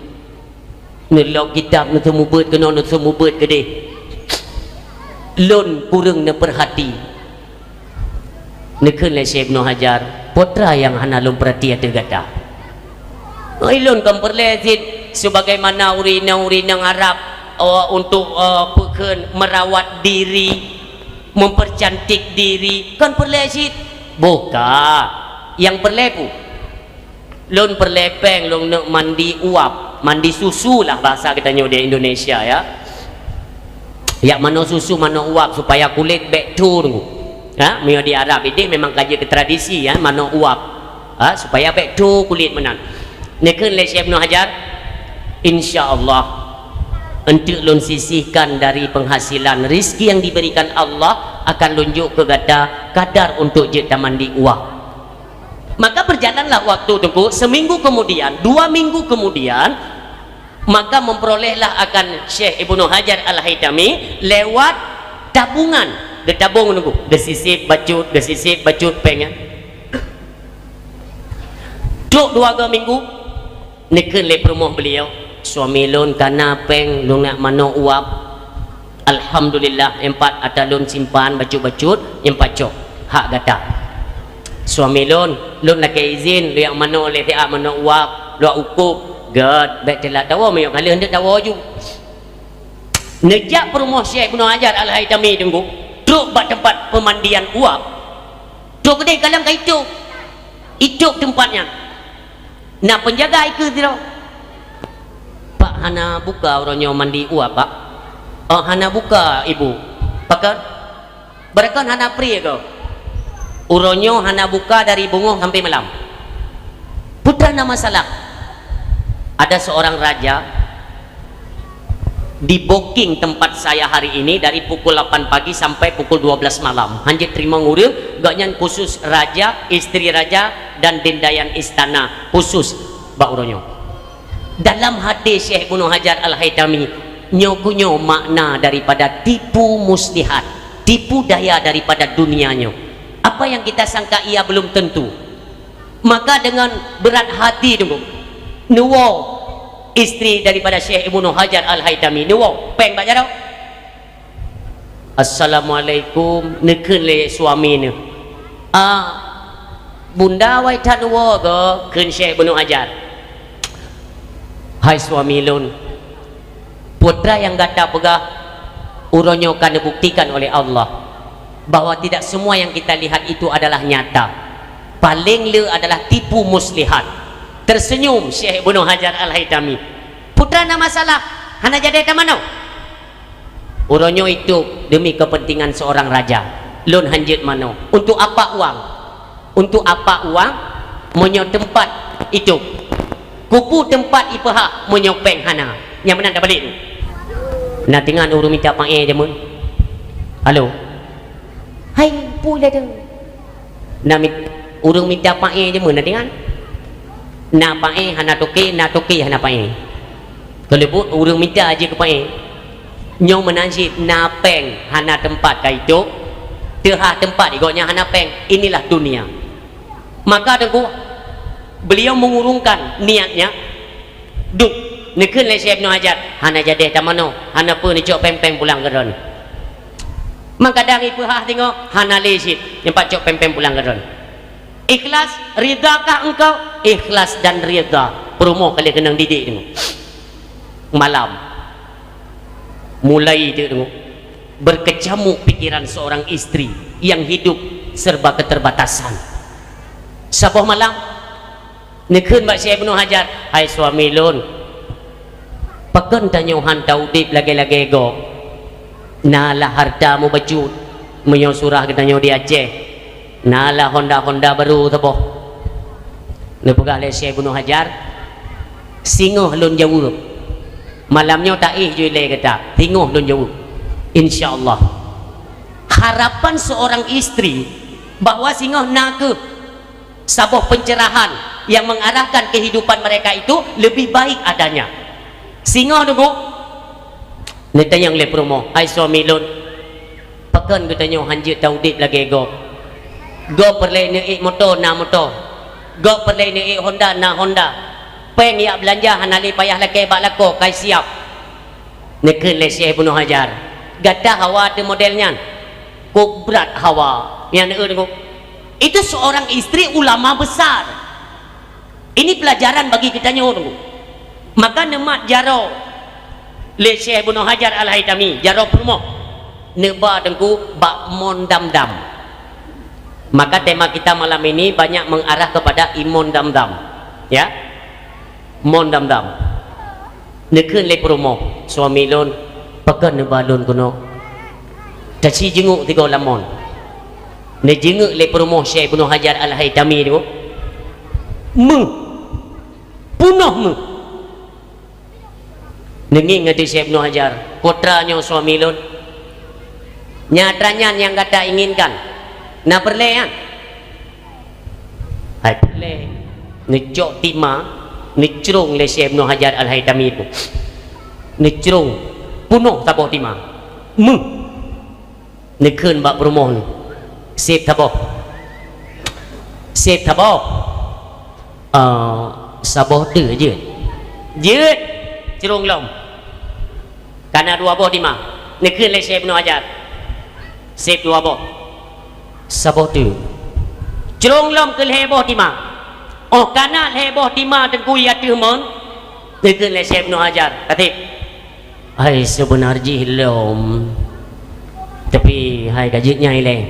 Neulok kitab, neuseumeubeuet keunoe, neuseumeubeuet keudeh. Lôn kureueng neupeurhati. Neukheun lé Syekh Ibnu Hajar, "Peue teuma nyang hana lôn peurhati ateueh gata?" "Oi, lôn kon peureulée cit sebagaimana ureueng inong-ureueng inong Arab, eh, untuk, eh, peukheun merawat diri, mempercantik diri, kon peureulée cit." "Boh ka, nyang peureulée peue?" "Lôn peureulée péng lôn neuk mandi uap, mandi susu lah bahasa geutanyoe di Indonesia, ya. Jak manoe susu, manoe uap supaya kulét bék tho." Ha, meunyoe di Arab ideh memang ka jeuet keu tradisi, ya, manoe uap. Ha, supaya bék tho kulét meunan. Neukheun lé Syekh Ibnu Hajar, "Insya Allah, eunteuk lôn sisihkan dari penghasilan, rizki yang diberikan Allah akan lôn jok keu gata kadar untuk jeuet tamandi uap." Maka berjalanlah waktu, Teungku, seminggu kemudian, dua minggu kemudian, maka memperolehlah akan Syekh Ibnu Hajar Al-Haitami lewat tabungan. Geutabong, Teungku, geusisip bacut, geusisip bacut péng nyan. Trok dua go minggu, neukheun lé peurumoh beliau, "Suami lôn ka na péng lôn neuk manoe uap. Alhamdulillah, nyan pat ata lôn simpan bacut-bacut, nyan pat cok hak gata." "Suami lôn, lôn lakée izin, lôn jak manoe lé siat manoe uap, lôn ukôb." Gét, bék teulat tawoe, meunyoe ka lheueh handak tawoe ju. Neujak peurumoh Syekh Ibnu Hajar Al-Haitami teungku, trok bak teumpat peumandian uap. Trok keudeh kalon ka itôp. Itôp teumpat nyan. Na peunjaga ikeue sidroe. "Pak, hana buka uroe nyoe mandi uap, Pak?" "Oh, hana buka, Ibu." "Pakon?" "Beurakon hana pri ko. Uroe nyoe hana buka dari beungoh sampai malam." "Peue teuma na masalah?" "Ada seorang raja di booking tempat saya hari ini dari pukul lapan pagi sampai pukul dua belas malam. Hanjeuet teurimong ureuëng, gobnyan khusus raja, istri raja, dan dendayan istana khusus bak uroe nyoe." Dalam hati Syekh Ibnu Hajar Al-Haitami, nyoe keuh nyoe makna daripada tipu muslihat, tipu daya daripada dunia nyoe. Apa yang kita sangka ia belum tentu. Maka dengan berat hati teungku, neuwoe istri daripada Syekh Ibnu Hajar Al-Haitami, neuwoe péng bak jaroe. "Assalamualaikum," neukheun lé suami neuh. "Ah, bunda wai that neuwoe go," kheun Syekh Ibnu Hajar. "Hai suami lôn, peue teuma nyang gata peugah, uroe nyoe ka neubuktikan oleh Allah bahwa tidak semua yang kita lihat itu adalah nyata. Paleng le adalah tipu muslihat." Tersenyum Syekh Ibnu Hajar Al-Haitami. "Peue teuma na masalah, hana jadeh tamanoe?" "Uroe nyoe itôp demi kepentingan seorang raja. Lôn hanjeuet manoe. Untuk apa uang? Untuk apa uang meunyoe teumpat itôp? Keupeue teumpat ipeuhah meunyoe péng hana?" Nyang meunan tabalek tu. Na teuingat ureuëng mita paé jameun? Halo. Hai, peue lé tu? Na mit-, ureuëng mita paé jameun na teuingat? Na paé hana toke, na toke hana paé. Keuleubut ureuëng mita jih keu paé. Nyoe meunan cit na péng hana teumpat ka itôp, teuhah teumpat gobnyan hana péng. Inilah dunia. Maka teungku, beliau mengurungkan niatnya. Duek, neukheun lé Syekh Ibnu Hajar, "Hana jadeh tamanoe, hana peue, neucok péng-péng pulang keu droeneuh." Mangkadang ipeuhah singoh, hana lé cit, nyan pat cok péng-péng pulang keu droeneuh. "Ikhlas, ridha kah engkau?" "Ikhlas dan ridha." Peurumoh ka lheueh keunong didik teungku. Malam. Mulai teungku. Berkecamuk pikiran seorang istri yang hidup serba keterbatasan. Saboh malam, neukheun bak Syekh Ibnu Hajar, "Hai suami lôn, pakon tanyoe han taudeb lagée-lagée gob? Na lah hareuta mubacut, meunyoe surah geutanyoe di Aceh, na lah honda-honda barô saboh." Neupeugah lé Syekh Ibnu Hajar, "Singoh lôn jaweueb. Malam nyoe taéh ju ilée gata, singoh lôn jaweueb. Insya Allah." Harapan seorang istri bahwa singoh na kheueh saboh pencerahan yang mengarahkan kehidupan mereka itu lebih baik adanya. Singoh teungku, neutanyong lé peurumoh, "Hai suami lôn, pakon geutanyoe han jeuet taudeb lagée gob? Gob peureulée neuék moto, na moto. Gob peureulée neuék honda, na honda. Péng jak beulanja hana lé payah lakée bak lakoe, ka siab." Neukheun lé Syekh Ibnu Hajar, "Gata hawa teuh model nyan? Kok brat hawa nyan, eu teungku." Itu seorang istri ulama besar. Ini pelajaran bagi geutanyoe teungku. Maka neumat jaroe lé Syekh Ibnu Hajar Al-Haitami, jaroe peurumoh, neuba teungku bak mon dam-dam. Maka tema kita malam ini banyak mengarah kepada imon dam-dam. Ya. Mon dam-dam. Neukheun lé peurumoh, "Suami lôn, pakon neuba lôn keunoe?" Taci jeungok tigoe lam mon. Neujeungok lé peurumoh Syekh Ibnu Hajar Al-Haitami teungku. Meuh. Peunoh meuh. Neungieng ateueh Syekh Ibnu Hajar, "Peue teuma nyoe suami lôn? Nyang atra nyan nyang gata inginkan? Na peureulée nyan?" Hai peureulée. Neucok tima, neucrong lé Syekh Ibnu Hajar Al-Haitami teungku. Neucrong, peunoh saboh tima. Meuh. Neukheun bak peurumoh nyoe, "Seb saboh. Seb saboh." "Ah, saboh teuk jeuet." "Jeuet." Crong lom. Ka na dua boh tima. Neukheun lé Syekh Ibnu Hajar, "Seb dua boh." "Saboh teuk." Crong lom keu lhée boh tima. Óh ka na lhée boh tima teungku i ateueh mon, Geukheun lé Syekh Ibnu Hajar, "Khatib, hai seubeuna jih lom, tapi hai ka jeuet nyan ilée.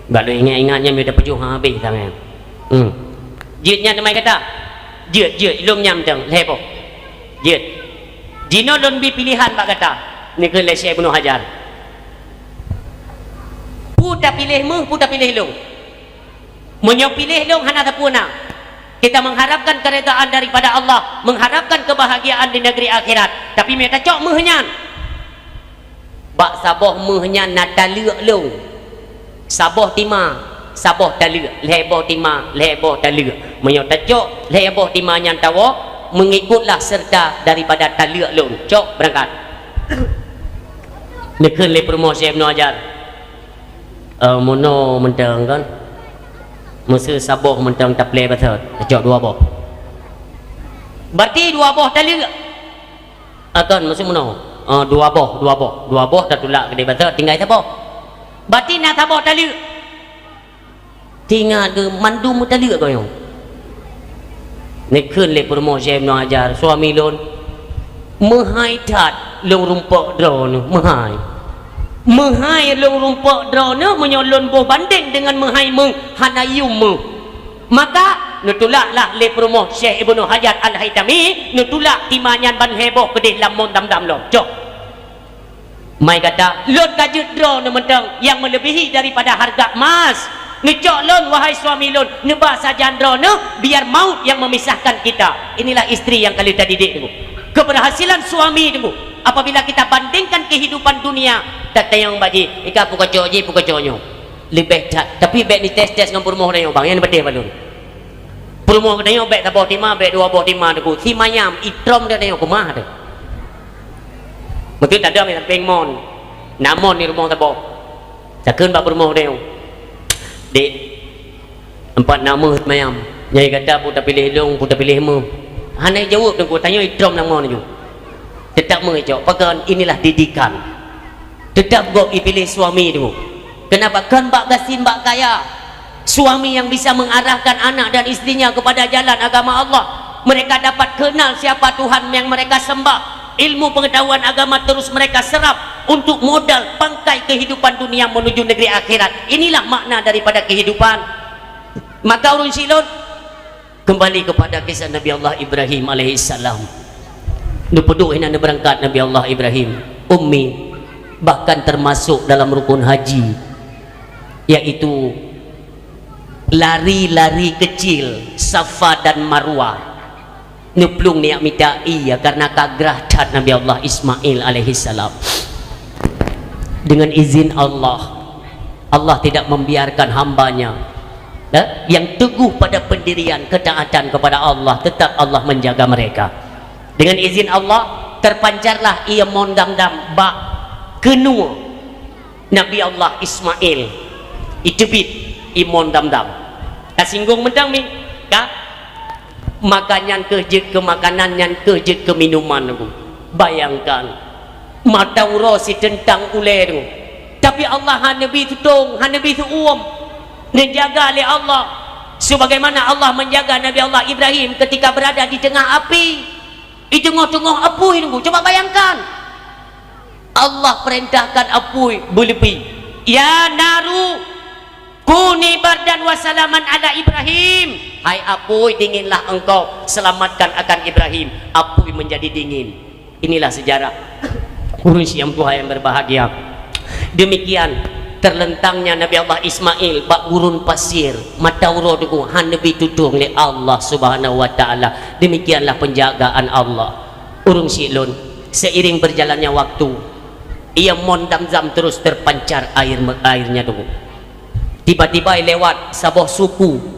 Bak lôn ingat-ingat nyan meuteupeujuh habéh tangai. Hmm. Jeuet nyan teuma gata? Jeuet, jeuet, ilôn nyang mantong, lhée boh. Jeuet. Jinoe lôn bi piléhan bak gata," geukheun lé Syekh Ibnu Hajar. "Peue tapiléh méuh, peue tapiléh lôn? Meunyoe piléh lôn hana sapeue na, kita mengharapkan keridaan daripada Allah, mengharapkan kebahagiaan di negeri akhirat. Tapi meunyoe tacok méuh nyan, bak saboh méuh nyan na taleuek lôn. Saboh tima, saboh taleuek, lhée boh tima, lhée boh taleuek. Meunyoe tacok lhée boh tima nyan tawoe, mengikutlah serta daripada taleuek lôn. Cok, beurangkat." Geukheun lé peurumoh Syekh Ibnu Hajar, "Eh, meunoe mantong kon. Meuseu saboh mantong taplé batot, tacok dua boh." "Berarti dua boh taleuek?" "Ah, kon, meuseu meunoe. Eh, dua boh, dua boh. Dua boh tatulak keudeh batot, tinggai saboh. Berarti na saboh taleuek?" "Tingat geuh, mandum meutaleuek geuh nyoe." Geukheun lé peurumoh Syekh Ibnu Hajar, "Suami lôn, meuhai that lôn rumpok droeneuh, meuhai. Meuhai lôn rumpok droeneuh meunyoe lôn boh bandeng deungon meuhai méuh, hana yum méuh." Maka, neutulaklah lé peurumoh Syekh Ibnu Hajar Al-Haitami, neutulak tima nyan ban lhée boh keudeh lam mon Zamzam lom. Cok. "Mai gata, lôn ka jeuet droeneuh mantong nyang meuleubèhi daripada hareuga emas. Neucok lôn, wahai suami lôn, neuba sajan droeneuh, biar maut yang memisahkan kita." Inilah istri yang ka lheueh tadidik, teungku. Keberhasilan suami, teungku, apabila kita bandingkan kehidupan dunia, tatanyong bak jih, "Ika peue kacok jih, peue kacok nyoe?" Leubeh that, tapi bèk neutés-tés ngon peurumoh tanyoe, bang, nyan patéh bak lôn. Peurumoh geutanyoe bèk saboh tima, bèk dua boh tima, teungku. Si manyam, itrom geutanyoe keumah teuh. Meukeue tadong di sampéng mon. Na mon di rumoh saboh. Takheun bak peurumoh geutanyoe, "Dek, empat na méuh si manyam. Nyang gata peue tapiléh lôn, peue tapiléh méuh?" Hana jaweueb, teungku, tanyoe itrom lam mon ju. Teutap meucok, pakon, inilah didikan. Teutap gob ipiléh suami tu. Kenapa? Kon bak gasien, bak kaya. Suami yang bisa mengarahkan anak dan istrinya kepada jalan agama Allah. Mereka dapat kenal siapa Tuhan yang mereka sembah. Ilmu pengetahuan agama terus mereka serap untuk modal pangkai kehidupan dunia menuju negeri akhirat. Inilah makna daripada kehidupan. Maka ureuëng silon, kembali kepada kisah Nabi Allah Ibrahim alaihissalam. Neupeuduek inan neubeurangkat Nabi Allah Ibrahim, ummi, bahkan termasuk dalam rukun haji, yaitu lari-lari kecil Safa dan Marwah. Neuplueng neujak mita ié karena ka grah that Nabi Allah Ismail alaihissalam. Dengan izin Allah, Allah tidak membiarkan hambanya, ya, yang teguh pada pendirian ketaatan kepada Allah, tetap Allah menjaga mereka. Dengan izin Allah, terpancarlah ié mon Zamzam bak keunoe Nabi Allah Ismail, iteubiet ié mon Zamzam. Tasinggung mantong mi, ka? Maka nyan keuh jeuet keu makanan, nyan keuh jeuet keu minuman, teungku. Bayangkan, mata uroe siteutang ulée, teungku. Tapi Allah hana bi tutong, hana bi seuuem. Neujaga lé Allah. Sebagaimana Allah menjaga Nabi Allah Ibrahim ketika berada di tengah api. Di teungoh-teungoh apui, teungku. Coba bayangkan. Allah perintahkan apui beuleupie, "Ya naru, kuni bardan wa salaman ala Ibrahim." Hai apui, dinginlah engkau, selamatkan akan Ibrahim. Apui menjadi dingin. Inilah sejarah. Ureuëng siang Tuhan yang berbahagia. Demikian terlentangnya Nabi Allah Ismail bak gurun pasir, mata uroe teungku hana bi tutong lé Allah Subhanahu wa Taala. Demikianlah penjagaan Allah. Ureuëng silon, seiring berjalannya waktu, ié mon Zamzam terus terpancar air, airnya teungku. Tiba-tiba lewat saboh suku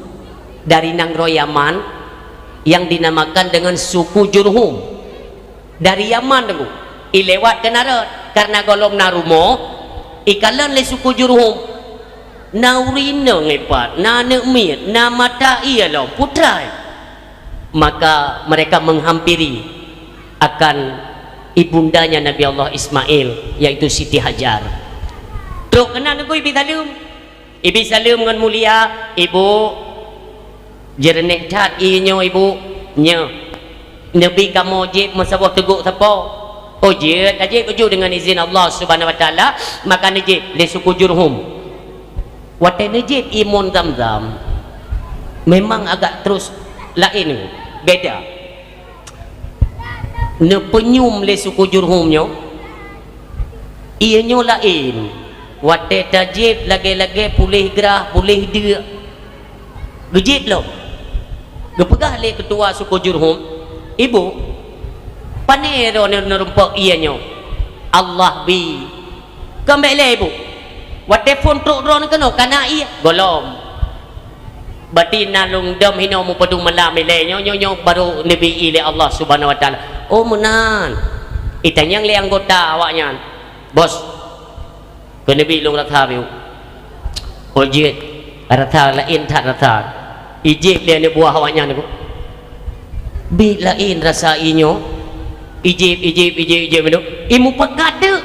dari nanggroe Yaman yang dinamakan dengan suku Jurhum. Dari Yaman teungku, ilewat keunan rot, karena gohlom na rumoh, ikalon lé suku Jurhum. Na ureuëng inong ipat, na aneuëk miet, na mata ié lom, putra. Maka mereka menghampiri akan ibundanya Nabi Allah Ismail, yaitu Siti Hajar. Trok keunan teungku ibi saleuem. Ibi saleuem ngon mulia, "Ibu, jeureuneh that ié nyoe, Ibu." "Nyoe." Neubi kamoe jieb meusaboh teugok sapo? Oh, jeuet, tajeuet uju deungon izin Allah Subhanahu wa Taala, maka neujieb lé suku Jurhum. Watée neujieb ié mon Zamzam, memang agak terus laén, beda. Neupeunyum lé suku Jurhum nyoe, ié nyoe laén. Watée tajieb lagée-lagée puléh grah, puléh deuk. Geujieb lom. Geupeugah lé keutua suku Jurhum, "Ibu, pane droeneuh neurumpok ié nyoe?" "Allah bi." "Kon bék lé, Ibu. Watée phon trok droeneuh keunoe kana ié?" "Gohlom." "Berarti na lôn dom hinoe meupadum malam ilée nyoe, nyoe, nyoe barô neubi ié lé Allah Subhanahu wa Taala." "Oh, meunan." Itanyong lé anggota awaknyan, "Bos, keuneuk bi lôn rasa, Ibu." "Oh, jeuet, rasa laén that rasa." Ijieb lé aneuk buah awaknyan nyoe, "Bék laén rasa ié nyoe." Ijieb, ijieb, ijieb, ijieb, ijieb, ijieb. "Ié mupakat deuk."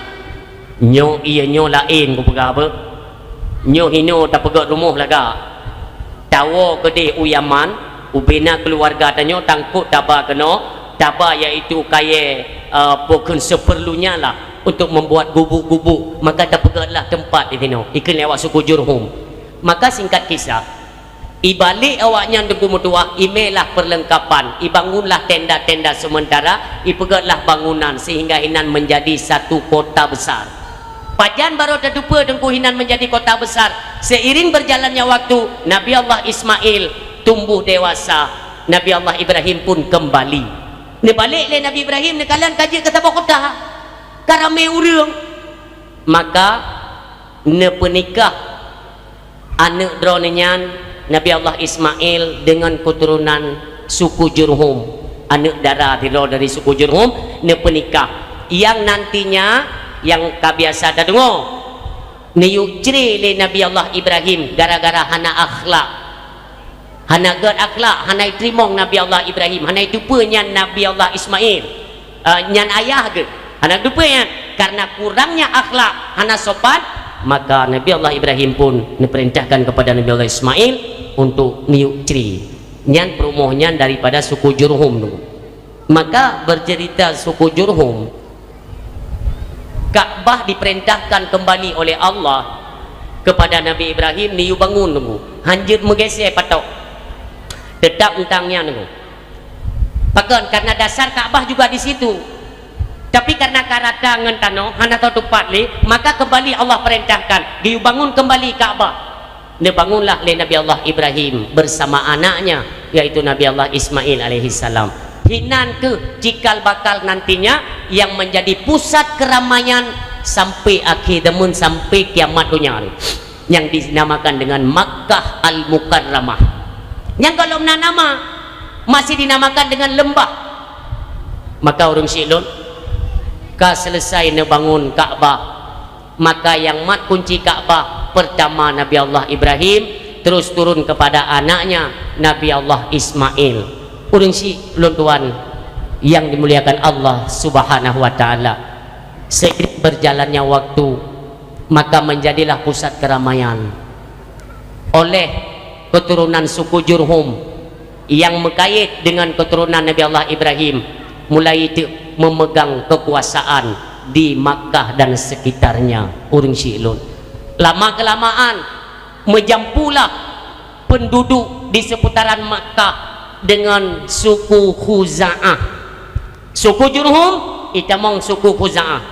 "Nyoe ié nyoe laén," kupeugah beuh. "Nyoe hinoe tapeugét rumoh lagak. Tawoe keudeh u Yaman, ubena keuluwarga tanyoe tangkot taba keunoe, taba yaitu kayée, eh, peue kheun seupeurlunya lah untuk membuat gubuk-gubuk, maka tapeugét lah teumpat di sinoe," ikheun lé awak suku Jurhum. Maka singkat kisah, ibalek awaknyan teungku meutuwah, imé lah perlengkapan, ibangun lah tenda-tenda sementara, ipeugét lah bangunan sehingga hinan menjadi satu kota besar. Pajan barô tateupeue teungku hinan menjadi kota besar? Seiring berjalannya waktu, Nabi Allah Ismail tumbuh dewasa, Nabi Allah Ibrahim pun kembali. Neubalek lé Nabi Ibrahim, neukalon ka jeuet keu saboh kota, ka ramé ureuëng. Maka neupeunikah aneuk droeneuh nyan, Nabi Allah Ismail, deungon keuturonan suku Jurhum, aneuk dara sidroe dari suku Jurhum, neupeunikah. Nyang nantinya, nyang ka biasa tadeungoe, neuyue cre lé Nabi Allah Ibrahim gara-gara hana akhlak. Hana gét akhlak, hana iteurimong Nabi Allah Ibrahim, hana iteupeue nyan Nabi Allah Ismail, eh, nyan ayah geuh. Hana geuteupeue nyan, karena kurangnya akhlak, hana sopan, maka Nabi Allah Ibrahim pun neupeurintahkan kepada Nabi Allah Ismail untuk neuyue cre. Nyan peurumoh nyan daripada suku Jurhum tu. Maka bercerita suku Jurhum, Ka'bah diperintahkan kembali oleh Allah kepada Nabi Ibrahim, neuyue bangun teungku. Hanjeuet meugeusé patok. Teutap euntang nyan teungku. Pakon? Karena dasar Ka'bah juga di situ. Tapi karena ka rata ngon tanoh, hana tao teupat lé, maka kembali Allah perintahkan, geuyue bangun kembali Ka'bah. Neubangunlah lé Nabi Allah Ibrahim bersama anaknya, yaitu Nabi Allah Ismail alaihissalam. Hinan keuh cikal bakal nantinya yang menjadi pusat keramaian sampai akhir zaman, sampai kiamat dunia, yang dinamakan dengan Makkah Al-Mukarramah. Nyang gohlom na nama, masih dinamakan dengan lembah. Maka ureuëng syiek lôn, ka selesai neubangun Ka'bah, maka nyang mat kunci Ka'bah pertama Nabi Allah Ibrahim, terus turun kepada anaknya Nabi Allah Ismail. Ureuëng syiek lôn tuan yang dimuliakan Allah Subhanahu wa Taala, seiring berjalannya waktu, maka menjadilah pusat keramaian oleh keturunan suku Jurhum yang meukayét dengan keturunan Nabi Allah Ibrahim, mulai teuk memegang kekuasaan di Makkah dan sekitarnya, ureuëng syiek lôn. Lama-kelamaan, meujampulah penduduk di seputaran Makkah dengan suku Khuza'ah. Suku Jurhum, itamong suku Khuza'ah.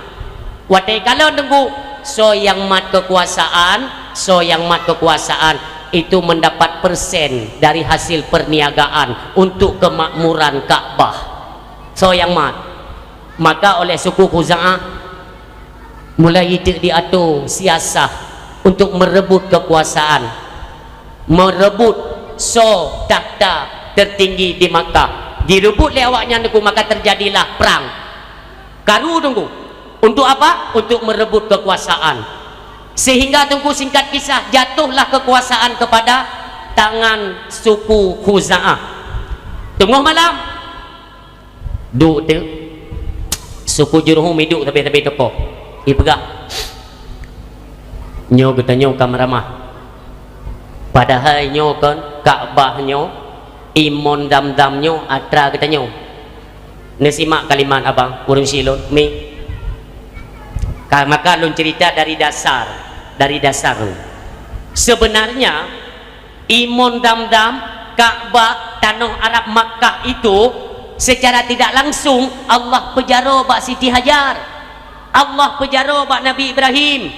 Watée kalon teungku, soe nyang mat kekuasaan, soe nyang mat kekuasaan, itu mendapat persen dari hasil perniagaan untuk kemakmuran Ka'bah. Soe nyang mat. Maka oleh suku Khuza'ah mulai teuk diatur siasah untuk merebut kekuasaan, merebut soe takhta tertinggi di Makkah. Direbut lé awaknyan teungku, maka terjadilah perang. Karu teungku. Untuk apa? Untuk merebut kekuasaan. Sehingga teungku, singkat kisah, jatuhlah kekuasaan kepada tangan suku Khuza'ah. Teungoh malam, duek teuk, suku Jurhum iduek sabe-sabe toko. Ipeugah, "Nyoe geutanyoe ka meuramah. Padahai nyoe kon Ka'bah nyoe, ié mon Zamzam nyoe atra geutanyoe. Neusimak kalimat abang, ureuëng syiek lôn, mi. Ka, maka lôn cerita dari dasar, dari dasar. Sebenarnya, Imon Damdam, Ka'bah, tanoh Arab Makkah itu, secara tidak langsung Allah peujaroe bak Siti Hajar. Allah peujaroe bak Nabi Ibrahim.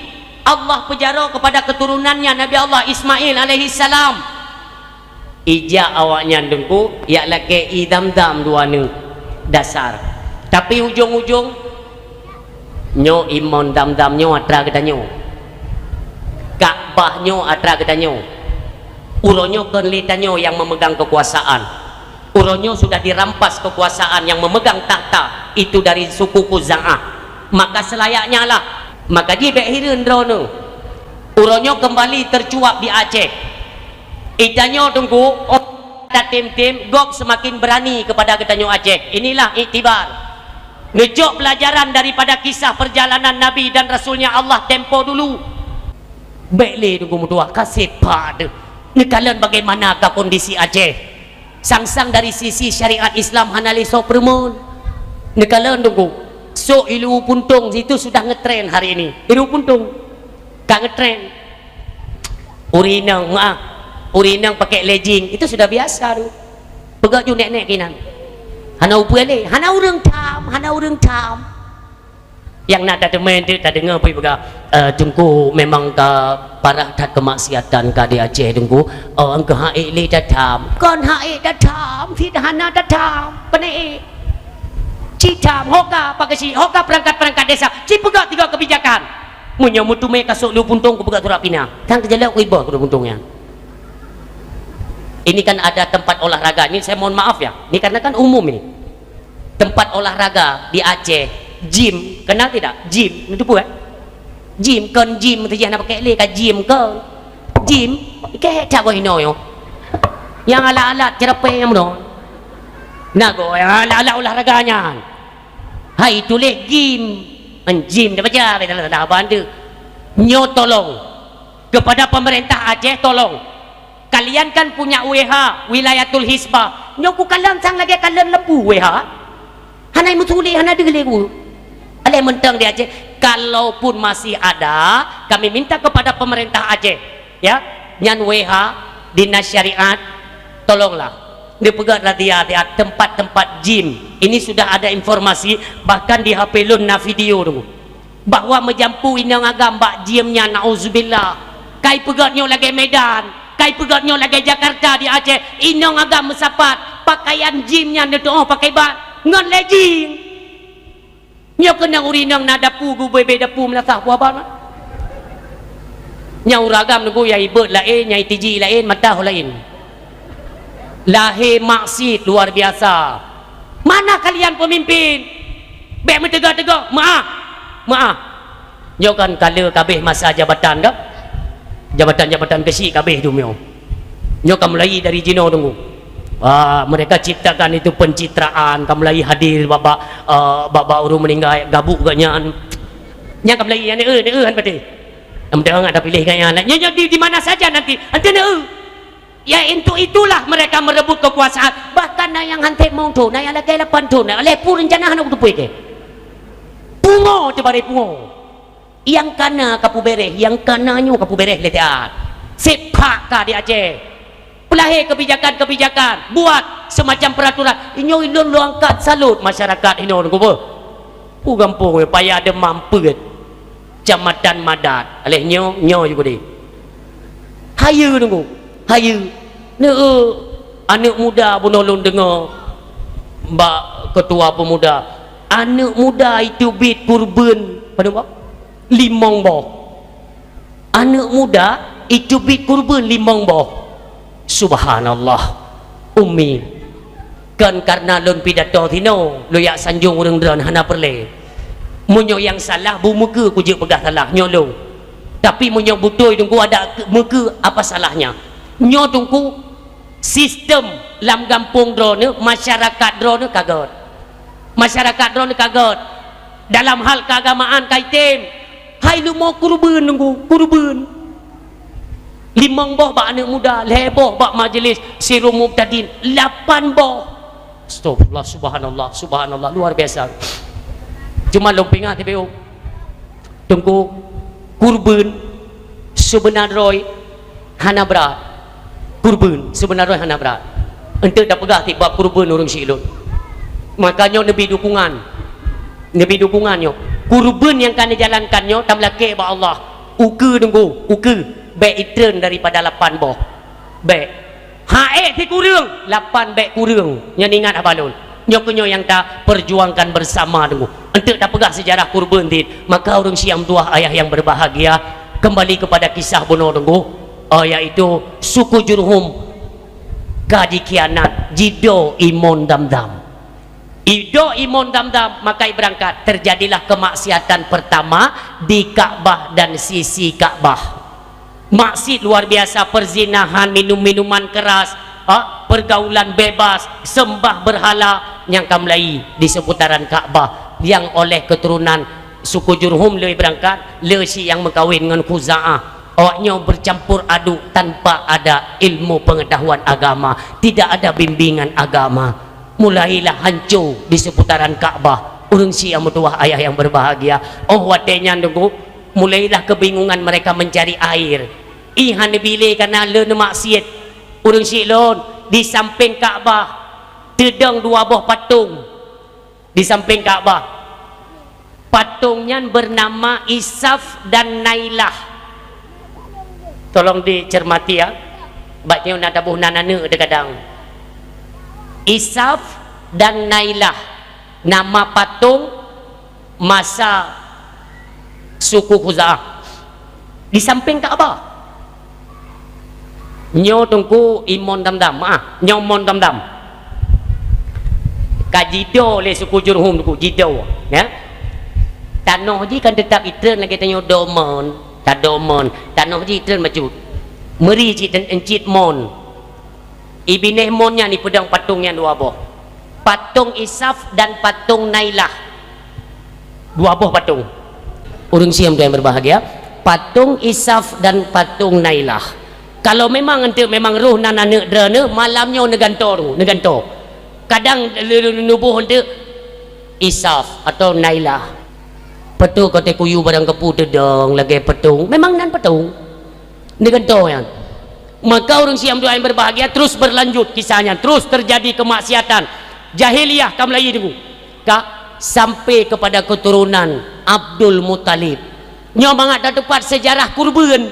Allah peujaroe kepada keturunannya Nabi Allah Ismail alaihissalam. Ijak awaknyan Teungku, jak lakée ie Damdam dua neuk. Dasar. Tapi ujong-ujong, nyoe Imon Damdam nyoe atra geutanyoe. Ka'bah nyoe atra geutanyoe. Uroe nyoe kon lé tanyoe nyang memegang kekuasaan. Uroe nyoe sudah dirampas kekuasaan yang memegang takhta itu dari suku Khuza'ah. Maka selayaknya lah. Maka jih bék hireuen droeneuh. Uroe nyoe kembali tercuap di Aceh. Geutanyoe Teungku, oh, tatem-tem, gob semakin berani kepada geutanyoe Aceh. Inilah iktibar. Neucok pelajaran daripada kisah perjalanan Nabi dan Rasulnya Allah tempo dulu. Bék lé Teungku meutuah, ka seupah deuh. Neukalon bagaimana ka kondisi Aceh. Sang-sang dari sisi syariat Islam hana lé soe peureumeun. Neukalon Teungku, sôk i Luwu Puntông situ sudah ngetren hari ini. I Luwu Puntông ka ngetren. Ureuëng inong, maaf, ureuëng inong pakai legging, itu sudah biasa tu. Peugah ju nek-nek kinan. Hana upeue lé, hana ureuëng tham, hana ureuëng tham. Nyang na tateumé teuk tadeungoe peue peugah, eh, Teungku memang ka parah that kemaksiatan ka di Aceh Teungku. Oh, engkau hak ék lé tatham. Kon hak ék tatham, sit hana tatham. Pane ék. Ci tham, hoka pakai si, hoka perangkat-perangkat desa. Ci peugah tiga kebijakan. Meunyoe meuteumé ka sôk Luwu Puntông kupeugah surat pinah. Kan keujalak kuiboh Luwu Puntông nyan. Ini kan ada tempat olahraga. Ini saya mohon maaf ya. Ini karena kan umum ini. Tempat olahraga di Aceh, gym, kenal tidak? Gym, neuteupeue, eh? Gym, kon gym, tu jih na pakai lé ka gym kon. Gym, keu that boh inoe nyoe. Nyang alat-alat ceurapée nyang bunoe. Na goe nyang alat-alat olahraga nyan. Hai tuléh gym. Kan gym dah baca, dah, dah, dah, bantu. Nyoe tolong. Kepada pemerintah Aceh, tolong. Kalian kan punya W H, Wilayatul Hisbah. Nyoe kukalon sang lagée kalon lembu W H. Hana meusulet, hana deuh lé ku. Aléh mantong di Aceh, kalaupun masih ada, kami minta kepada pemerintah Aceh, ya, nyan W H, Dinas Syariat, tolonglah. Neupeugét razia-razia tempat-tempat gym. Ini sudah ada informasi, bahkan di H P lôn na video tu. Bahwa meujampu inong agam bak gym nyan, nauzubillah. Kai peugét nyoe lagée Medan, kai peugét nyoe lagée Jakarta di Aceh, inong agam meusapat, pakaian gym nyan neutuoh pakai bak ngon legging. Nyoe keunong ureuëng inong na dapu, geubeubaih dapu meulasah buah ban. Nyang ureuëng agam neugui nyang ibeuet laén, nyang itiji laén, mata ho laén. Lahé maksiet luar biasa. Mana kalian pemimpin? Bék meuteugah-teugah, meu'ah, meu'ah. Nyoe kan ka lheueh ka abéh masa jabatan dah. Jabatan-jabatan keuchik ka abéh dum nyoe. Nyoe ka mulai dari jinoe Teungku. Ah, mereka ciptakan itu pencitraan, ka mulai hadir bak-bak, ah, bak-bak ureuëng meuninggai, gabuk gobnyan. Nyan ka mulai, nyan, eh, eh, han patéh. Mudah-mudahan ada piléh gobnyan. Nyoe, nyoe di, di mana saja nanti, hana teuneuk. Ya, untuk itulah mereka merebut kekuasaan. Bahkan na nyang han tém limong thon, na nyang lagée lapan thon, na lhée ploh rencana hana kuteupue keu. Pungo teuh baré pungo. Nyang kana ka peuberéh, nyang kana nyoe ka peuberéh lé siat. Seupah ka di Aceh. Peulahé kebijakan-kebijakan, buat semacam peraturan. Inyoe ulôn lôn angkat salut masyarakat inoe Teungku beuh. Peue gampông payah deumam peuet. Kecamatan Madat. Aléh nyoe, nyoe ju keudeh. Hayeue Teungku, hayeue. Neu, aneuëk muda bunoe lôn deungoe bak ketua pemuda. Aneuëk muda iteubiet kurban, padum boh? Limong boh. Aneuëk muda iteubiet kurban limong boh. Subhanallah. Umi, kon kareuna lôn pidato sinoe, lôn jak sanjong ureuëng droen, hana peureulée. Meunyoe nyang salah, beu meukeue kujeuet peugah salah, nyoe lôn. Tapi meunyoe beutôi Teungku adak meukeue, apa salahnya? Nyoe Teungku, sistem lam gampông droeneuh, masyarakat droeneuh ka gét. Masyarakat droeneuh ka gét. Dalam hal keagamaan ka item. Hai leumo kurban Teungku, kurban. Limong boh bak aneuëk muda, lhée boh bak majelis sirul mubtadin, lapan boh. Astagfirullah, subhanallah, subhanallah, luar biasa. Cuma lôn peuingat, Teungku, kurban seubeuna droe hana brat. Kurban seubeuna droe hana brat. Eunteuk tapeugah tieb bab kurban ureuëng syiek lôn. Maka nyoe neubi dukungan. Neubi dukungan nyoe. Kurban nyang ka neujalankan nyoe tameulakée bak Allah. Ukeue, Teungku, ukeue. Bék itreun daripada lapan boh. Bék. Haék sikureueng, lapan bék kureueng. Nyan ingat haba lôn. Nyoe keuh nyoe nyang taperjuangkan bersama, Teungku. Eunteuk tapeugah seujarah kurban dit, maka ureuëng syiek meutuwah ayah nyang berbahagia, kembali kepada kisah bunoe, Teungku. Oh, yaitu suku Jurhum ka jikhianat, jido imon Damdam. Ido imon Damdam, maka ibeurangkat, terjadilah kemaksiatan pertama di Ka'bah dan sisi Ka'bah. Maksiat luar biasa, perzinahan, minum minuman keras, ha, pergaulan bebas, sembah berhala nyang ka mulai di seputaran Ka'bah, nyang oleh keturunan suku Jurhum le ibeurangkat, le syiek nyang meukawen ngon Khuza'ah. Awaknyoe bercampur aduk tanpa ada ilmu pengetahuan agama, tidak ada bimbingan agama. Mulailah hanco di seputaran Ka'bah. Ureuëng syiek meutuwah ayah nyang berbahagia. Oh, watée nyan, Teungku, mulailah kebingungan mereka mencari air. Ih, hana bile kana le neumaksiat. Ureuëng syiek lôn, di sampéng Ka'bah teudong dua boh patong. Di sampéng Ka'bah. Patong nyan bernama Isaf dan Nailah. Tolong dicermati, ya. Bak nyoe na taboh nan aneuk teugadang. Isaf dan Nailah, nama patong masa suku Khuza'ah. Di sampéng Ka'bah. Nyoe, Teungku, imon Damdam. Ah, nyoe mon Damdam. Ka jido lé suku Jurhum, Teungku, jido, ya. Tanoh jih kan teutap itreun lagée tanyoe do mon, tado mon. Tanoh jih itreun bacut. Meuri cit dan encit mon. Ibinéh mon nyan ipeudong patong nyan dua boh. Patong Isaf dan patong Nailah. Dua boh patong. Ureuëng syiek nyang berbahagia, patong Isaf dan patong Nailah. Kalau memang eunteuk memang roh nan aneuk droeneuh, malam nyoe neugantoe, neugantoe. Kadang le-, le-, nuboh eunteuk Isaf atau Nailah. Patong kote kuyu barang kepu teudong lagée patong. Memang nan patong. Neugantoe nyan. Maka ureuëng syiek meutuwah nyang berbahagia, terus berlanjut kisah nyan, terus terjadi kemaksiatan. Jahiliyah ka mulai, Teungku. Ka sampai kepada keturunan Abdul Muthalib. Nyoe mangat tateupat sejarah kurban.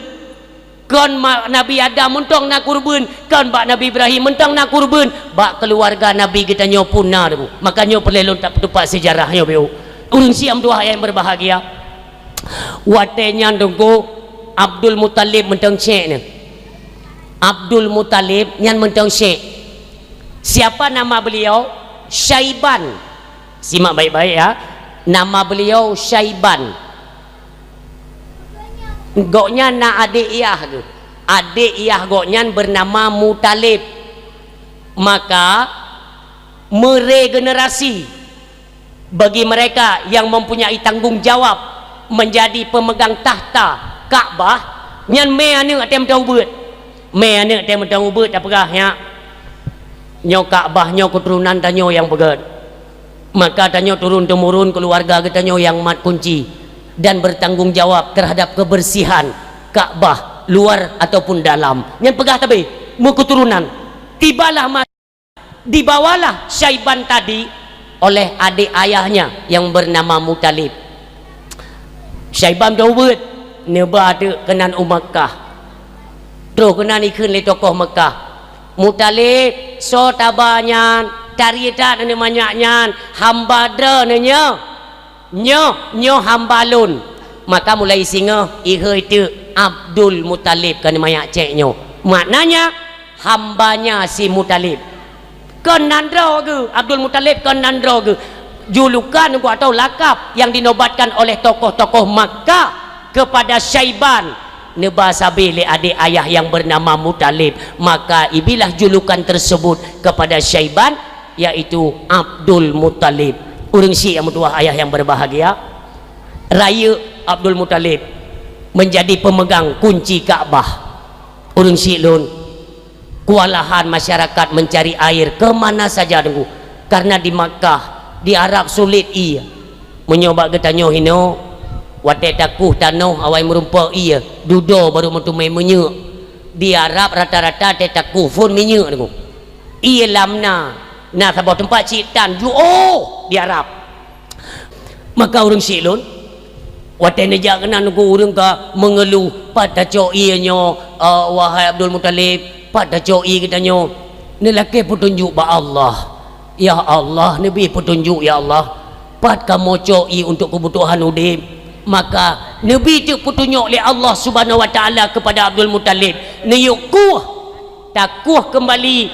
Kon ma-, Nabi Adam mantong na kurban, kon bak Nabi Ibrahim mantong na kurban, bak keluarga Nabi geutanyoe pun na, Teungku. Maka nyoe peureulée lôn tateupat sejarah nyoe, Teungku. Ureuëng syiek meutuwah nyang berbahagia. Watée nyan, Teungku, Abdul Muthalib mantong syèk nyan. Abdul Muthalib nyan mantong syèk. Siapa nama beliau? Syaiban. Simak baik-baik, ya. Nama beliau Syaiban. Gobnyan na adék yah geuh. Adék yah gobnyan bernama Muthalib. Maka meregenerasi bagi mereka yang mempunyai tanggung jawab menjadi pemegang takhta Ka'bah, nyan mè aneuk watée mantong ubeuet. Mè aneuk watée mantong ubeuet tapeugah, "Nyak, nyoe Ka'bah nyoe keuturonan tanyoe nyang peugét. Maka tanyoe turun-temurun keuluwarga geutanyoe nyang mat kunci dan bertanggung jawab terhadap kebersihan Ka'bah luar ataupun dalam." Nyan peugah tabe, meukeuturonan. Tibalah ma-, dibawalah Syaiban tadi oleh adik ayahnya yang bernama Muthalib. Syaiban mantong ubeuet, neuba teuk keunan u Makkah. Troh keunan ikheun lé tokoh Makkah, "Muthalib, soe taba nyan? Tari that aneuk manyak nyan, hamba droeneuh nyoe. Nyoe, nyoe hamba lôn." Maka mulai singoh ihôi teuk Abdul Muthalib keu aneuk manyak cék nyoe. Maknanya, hambanya si Muthalib. Kon nan droe geuh, Abdul Muthalib kon nan droe geuh. Julukan atau lakab yang dinobatkan oleh tokoh-tokoh Makkah kepada Syaiban, neuba sabé lé adik ayah yang bernama Muthalib. Maka ibilah julukan tersebut kepada Syaiban, yaitu Abdul Muthalib. Ureuëng syiek nyang meutuwah ayah yang berbahagia, rayeuk Abdul Muthalib menjadi pemegang kunci Ka'bah. Ureuëng syiek lôn, kewalahan masyarakat mencari air ke mana saja, Teungku. Karena di Makkah, di Arab sulit ie. Meunyoe bak geutanyoe hinoe, watée takueh tanoh awai meurumpok ie, dudoe barô meuteumé meunyeuk. Di Arab rata-rata tée takueh phon minyeuk nyoe. Ie lam na, na saboh teumpat cit tan, juoh di Arab. Maka ureuëng syiek lôn, watée neujak keunan nunggu ureuëng ka meungeuluh, "Pat tacok ie nyoe, eh, wahai Abdul Muthalib, pat tacok ie geutanyoe?" Neulakée peutunjuk bak Allah. "Ya Allah, neubi peutunjuk, ya Allah, pat kamoe cok ie untuk keubutuhan udeb." Maka neubi teuk peutunjuk lé Allah Subhanahu wa Taala keupada Abdul Muthalib, neuyue kueh, takueh keumbali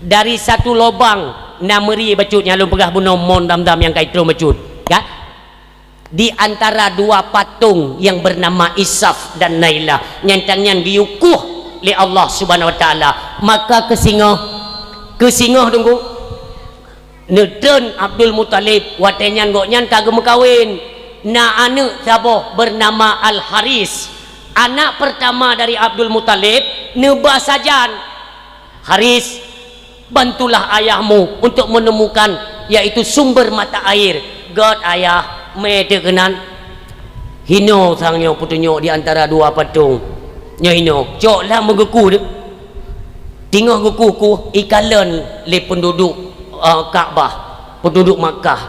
dari satu lobang na meuri bacut nyang lôn peugah bunoe mon dam-dam nyang ka itrôn bacut. Ya? Di antara dua patung yang bernama Isaf dan Nailah, nyang tanyan geuyue kueh lé Allah Subhanahu wa Taala. Maka keusingoh, keusingoh tunggu, neutreun Abdul Muthalib, watée nyan gobnyan ka geumeukawen. Na aneuëk saboh bernama Al-Haris. Anak pertama dari Abdul Muthalib neuba sajan, "Haris, bantulah ayahmu untuk menemukan, yaitu sumber mata air." "Gét ayah, mé teuk keunan." Hinoe sang nyoe peutunjuk di antara dua patung. Nyoe hinoe, cok lam meugeuku deh. Teungoh geuku-ku ikalon lé penduduk, eh, Ka'bah, penduduk Makkah.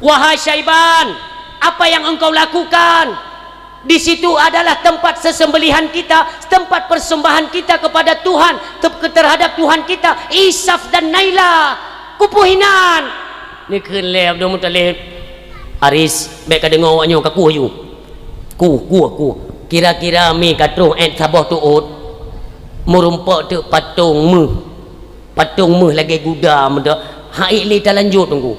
"Wahai Syaiban, apa yang engkau lakukan? Di situ adalah tempat sesembelihan kita, tempat persembahan kita kepada Tuhan, te-, terhadap Tuhan kita, Isaf dan Naila. Kupuhinan!" Neukheun lé Abdul Muthalib, "Haris, bék ka deungoe awak nyoe ka kueh yu. Kueh, kueh, kueh. Kira-kira mi ka troh ét saboh tuôt, meurumpok teuk patong meuh." Patong meuh lagée guda meuda, han ék lé talanjut tunggu.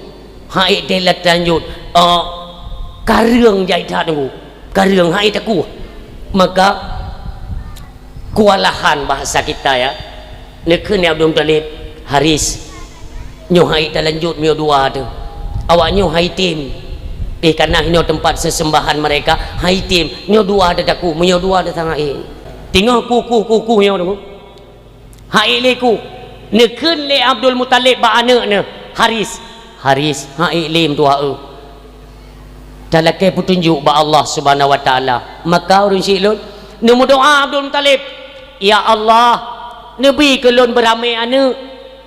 Han ék lé talanjut, eh, kareueng jai that tunggu. Kareueng han ék takueh. Maka kewalahan bahasa kita ya. Neukheun lé Abdul Muthalib, "Haris, nyoe han ék talanjut meunyoe dua teuh. Awak nyoe han ék tem. Eh, karena hinoe tempat sesembahan mereka, han ék tem. Nyoe dua teuh takueh, meunyoe dua teuh sangat ék." Teungoh kueh, kueh, kueh, kueh nyoe tunggu. Han ék lé kueh. Neukheun lé Abdul Muthalib bak aneuëk neuh, "Haris, Haris, han ék lé meutuah eu. Talakée peutunjuk bak Allah Subhanahu wa Taala." Maka ureuëng syiek lôn, neumeudoá Abdul Muthalib, "Ya Allah, neubi keu lôn beuramé aneuëk.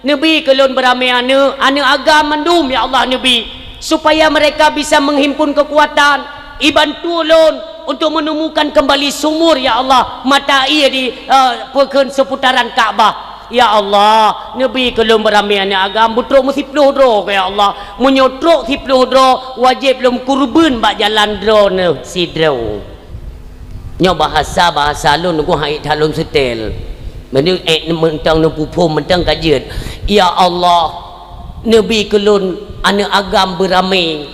Neubi keu lôn beuramé aneuëk, aneuëk agam mandum, ya Allah, neubi, supaya mereka bisa menghimpun kekuatan." Ibantu lôn untuk menemukan kembali sumur, ya Allah, mata air di, eh, peukheun seputaran Ka'bah. Ya Allah, neubi keu lôn beuramé aneuëk agam beutrok meusiploh droe, ya Allah. Meunyoe trok siploh droe, wajéb lôn kurban bak jalan droeneuh sidroe. Nyoe bahasa, bahasa lôn nunggu han ék that lôn seutée. Meunyoe ék mantong neupeuphom mantong ka jeuet. Ya Allah, neubi keu lôn aneuëk agam beuramé.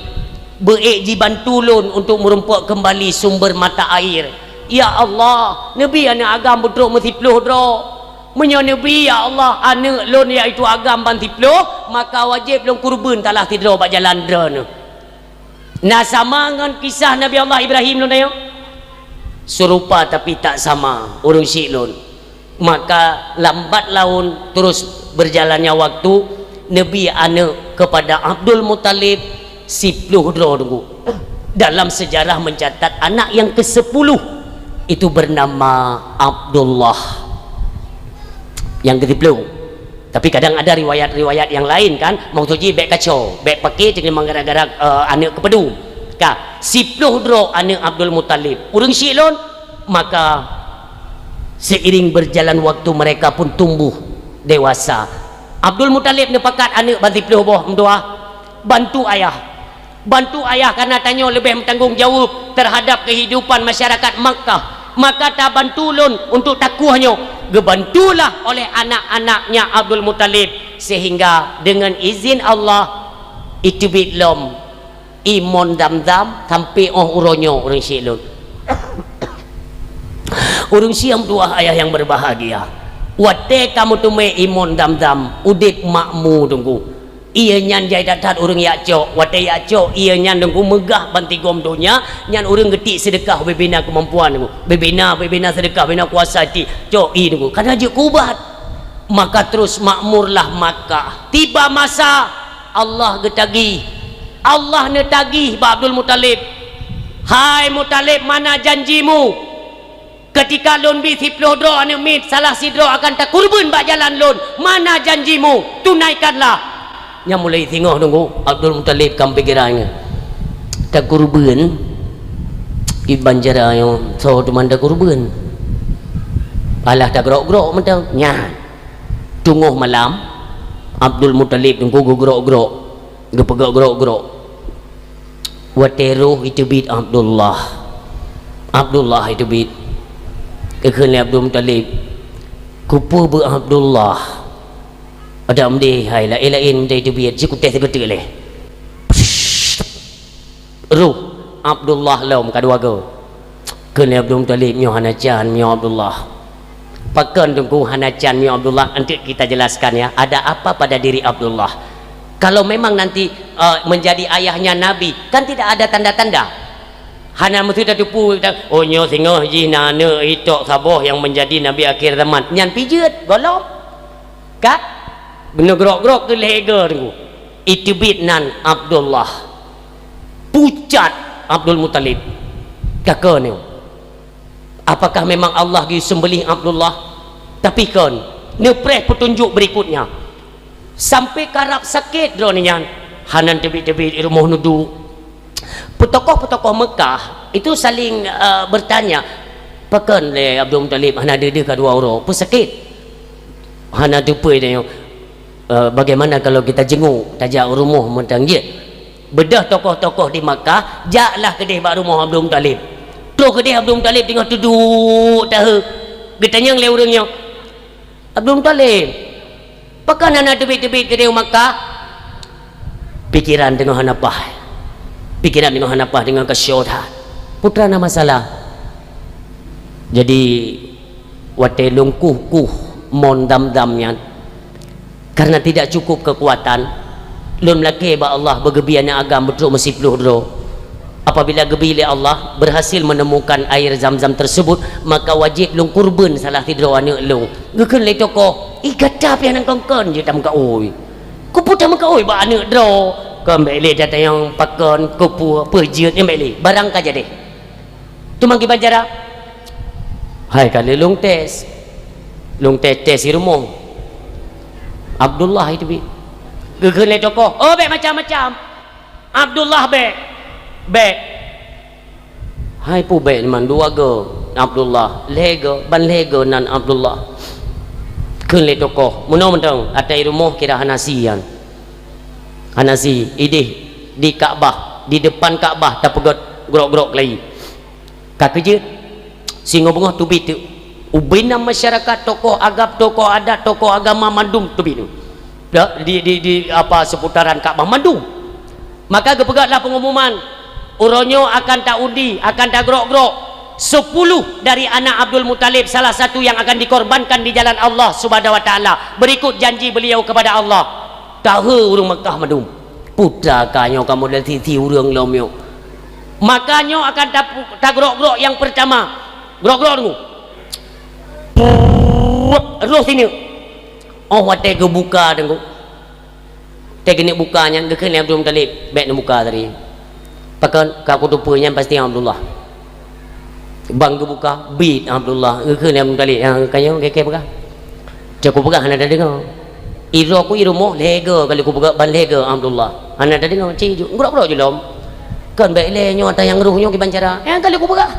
Beuék jibantu lôn untuk meurumpok keumbali sumber mata air. Ya Allah, neubi aneuëk agam beutrok meusiploh droe. Meunyoe neubi, ya Allah, aneuëk lôn yaitu agam ban siploh, maka wajéb lôn kurban salah sidroe bak jalan droeneuh. Na sama ngon kisah Nabi Allah Ibrahim lôn nyoe? Seurupa tapi tak sama, ureuëng syiek lôn. Maka lambat laun terus berjalannya waktu, neubi aneuëk kepada Abdul Muthalib siploh droe tunggu. Dalam sejarah mencatat anak yang kesepuluh itu bernama Abdullah. Yang kesiploh. Tapi kadang ada riwayat-riwayat yang lain kan, maksud jih bék kacau, bék paké cuma gara-gara, eh, aneuëk keupeudum. Ka, siploh droe aneuëk Abdul Muthalib. Ureuëng syiek lôn, maka seiring berjalan waktu mereka pun tumbuh dewasa. Abdul Muthalib neupakat aneuëk ban siploh boh meutuah, bantu ayah. Bantu ayah, karena tanyoe leubeh meutanggung jaweueb terhadap kehidupan masyarakat Makkah. Maka tabantu lôn untuk takueh nyoe. Geubantulah oleh anak-anaknya Abdul Muthalib, sehingga dengan izin Allah, iteubiet lom ie mon Zamzam sampai óh uroe nyoe, ureuëng syiek lôn. Ureuëng syiek meutuah ayah yang berbahagia. Watée ka meuteumé ie mon Zamzam, udeb makmu tunggu. Ie nyan jai that-that ureuëng jak cok. Watée jak cok, ie nyan tunggu meugah ban sigom donya, nyan ureuëng geutiek seudeukah ubé-ubé na keumampuan tunggu. Ubé-ubé na, ubé-ubé na seudeukah, ubé-ubé na kuasa tiek, cok ie tunggu. Karena jeuet keu ubat. Maka terus makmurlah Makkah. Tiba masa Allah geutagih. Allah neutagih bak Abdul Muthalib, "Hai Muthalib, mana janjimu? Ketika lôn bi siplôh droe aneuk miet, salah sidroe akan takurban bak jalan lôn. Mana janjimu? Tunaikanlah!" Nyan mulai singoh teungku, Abdul Muthalib ka meupikéran nyan. Takurban, kiban cara nyoe, soe teuma takurban? Alah tagrok-grok mantong. Nyan. Teungoh malam, Abdul Muthalib teungku geugrok-grok, geupeugah grok-grok. Watée roh jiteubiet Abdullah. Abdullah jiteubiet. Geukheun lé Abdul Muthalib, "Keupeue beuet Abdullah?" Adak meudeh hai laén-laén meudeh teubiet, jikuteh sigoe teuk lé. Roh Abdullah lom ka dua goe. Kheun lé Abdul Muthalib, "Nyoe hana can, nyoe Abdullah." "Pakon teungku hana can, nyoe Abdullah?" Nanti kita jelaskan ya, ada apa pada diri Abdullah. Kalau memang nanti, eh, menjadi ayahnya Nabi, kan tidak ada tanda-tanda. Hana meusti tateupeue, "Oh, nyoe singoh jih na aneuk itok saboh nyang menjadi nabi akhir zaman." Nyan pih jeuet, gohlom. Ka? Neugrok-grok keu lhèe goe teungku. Jiteubiet nan Abdullah. Pucat Abdul Muthalib. Ka keuneuk. Apakah memang Allah geuseumbelih Abdullah? Tapi kon, neupreh peutunjuk berikutnya. Sampai karab sakét droeneuh nyan, hana teubiet-teubiet i rumoh neuduek. Peutokoh-peutokoh Mekah itu saling, eh, bertanya, "Pakon lé Abdul Muthalib hana deuh-deuh ka dua uroe? Peue sakét?" Hana teupeue tanyoe, eh, "Bagaimana kalau kita jenguk, tajak u rumoh mantong jeuet?" Beudôh tokoh-tokoh di Makkah, jaklah keudeh bak rumoh Abdul Muthalib. Troh keudeh Abdul Muthalib teungoh teuduek tahe. Geutanyong lé ureueng nyoe, "Abdul Muthalib, pakon hana teubiet-teubiet keudeh u Makkah?" Pikeran teungoh hana paih. Pikeran teungoh hana paih, teungoh ka syoe that. Peue teuma na masalah? Jadi, watèe lôn kueh-kueh mon Zamzam nyan, karena tidak cukup kekuatan, lôn lakèe bak Allah beugeubri aneuk agam beutrok meusiplôh droe. Apabila geubri lé Allah, berhasil menemukan air Zamzam tersebut, maka wajéb lôn kurban salah sidroe aneuk lôn. Geukheun lé tokoh, "Ih, gata pih hana kon-kon jeuet tameukaôi. Keupeue tameukaôi bak aneuk droe? Kon bèk lé tatanyong pakon, keupeue, peue jeuet nyan bèk lé. Barang ka jadeh." Teuma kiban cara? Hai ka lheueh lôn tes. Lôn tes-tes i rumoh. Abdullah itu bi. Geukheun lé tokoh, "Oh, bèk macam-macam. Abdullah bèk. Bèk." Hai peue bèk nyan dua goe Abdullah, lhèe goe, ban lhèe goe nan Abdullah. Kheun lé tokoh, "Meunoe mantong, ata i rumoh kira hana sie nyan. Hana sie, idéh di Ka'bah, di depan Ka'bah tapeugöt grok-grok lagi." Ka keujeuet, singoh beungoh teubiet teuk. Ubena masyarakat, tokoh agam, tokoh adat, tokoh agama mandum teubiet teuk. Da-, di, di, di, apa, seputaran Ka'bah mandum. Maka geupeugötlah pengumuman, "Uroe nyoe akan ta-undi, akan tagrok-grok sepuluh dari anak Abdul Muthalib, salah satu yang akan dikorbankan di jalan Allah Subhanahu wa Ta'ala. Berikut janji beliau kepada Allah." Tahe ureueng Makkah mandum. Peue teuma ka nyoe ka model sisi ureueng lom nyoe. Maka nyoe akan ta-, tagrok-grok nyang peurtama. Grok-grok teungku. Pruet, roh sineuk. Oh, watèe geubuka teungku. Watèe geuneuk buka nyan geukheun lé Abdul Muthalib, "Bèk neubuka tadi. Pakon ka kuteupeue nyan pasti Abdullah." Ban geubuka, biet Abdullah. Geukheun lé Abdul Muthalib, "Nyang ka nyoe kèe-kèe peugah. Cok kupeugah hana tadeungoe. Idroe ku i rumoh lhèe goe kali kupeugah ban lhèe goe Abdullah. Hana tadeungoe, ci ju, grok-grok ju lom. Kon bèk lé nyoe ata nyang roh nyoe kiban cara. Nyang kali kupeugah.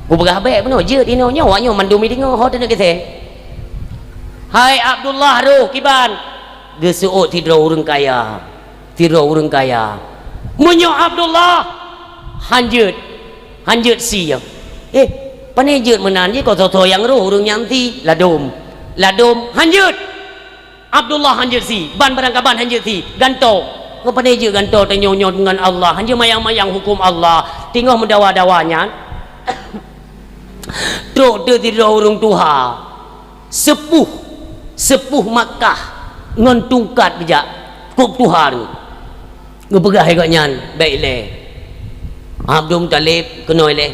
Kupeugah bèk bunoe jeuet inoe nyoe, awak nyoe mandum jideungoe, ho taneuk geuthèe." "Hai Abdullah roh kiban?" Geuseuôt sidroe ureueng kaya. Sidroe ureueng kaya. "Meunyoe Abdullah, hanjeuet, hanjeuet sie." "Eh, pane jeuet meunan jih, kon soe-soe nyang roh ureueng nyan sie?" "Ladôm, ladôm, hanjeuet. Abdullah hanjeuet sie, ban barang kaban hanjeuet sie, gantoe." "Ngon pane jeuet gantoe, tanyoe nyoe ngon Allah, hanjeuet mayang-mayang huköm Allah, teungoh meudawa-dawa nyan." Trok teuk sidroe ureueng tuha. Seupuh, seupuh Makkah ngon tungkat geujak, kôb tuha nyoe. Geupeugah lé gobnyan, "Bèk ilèe. Abdul Muthalib keunoe ilèe.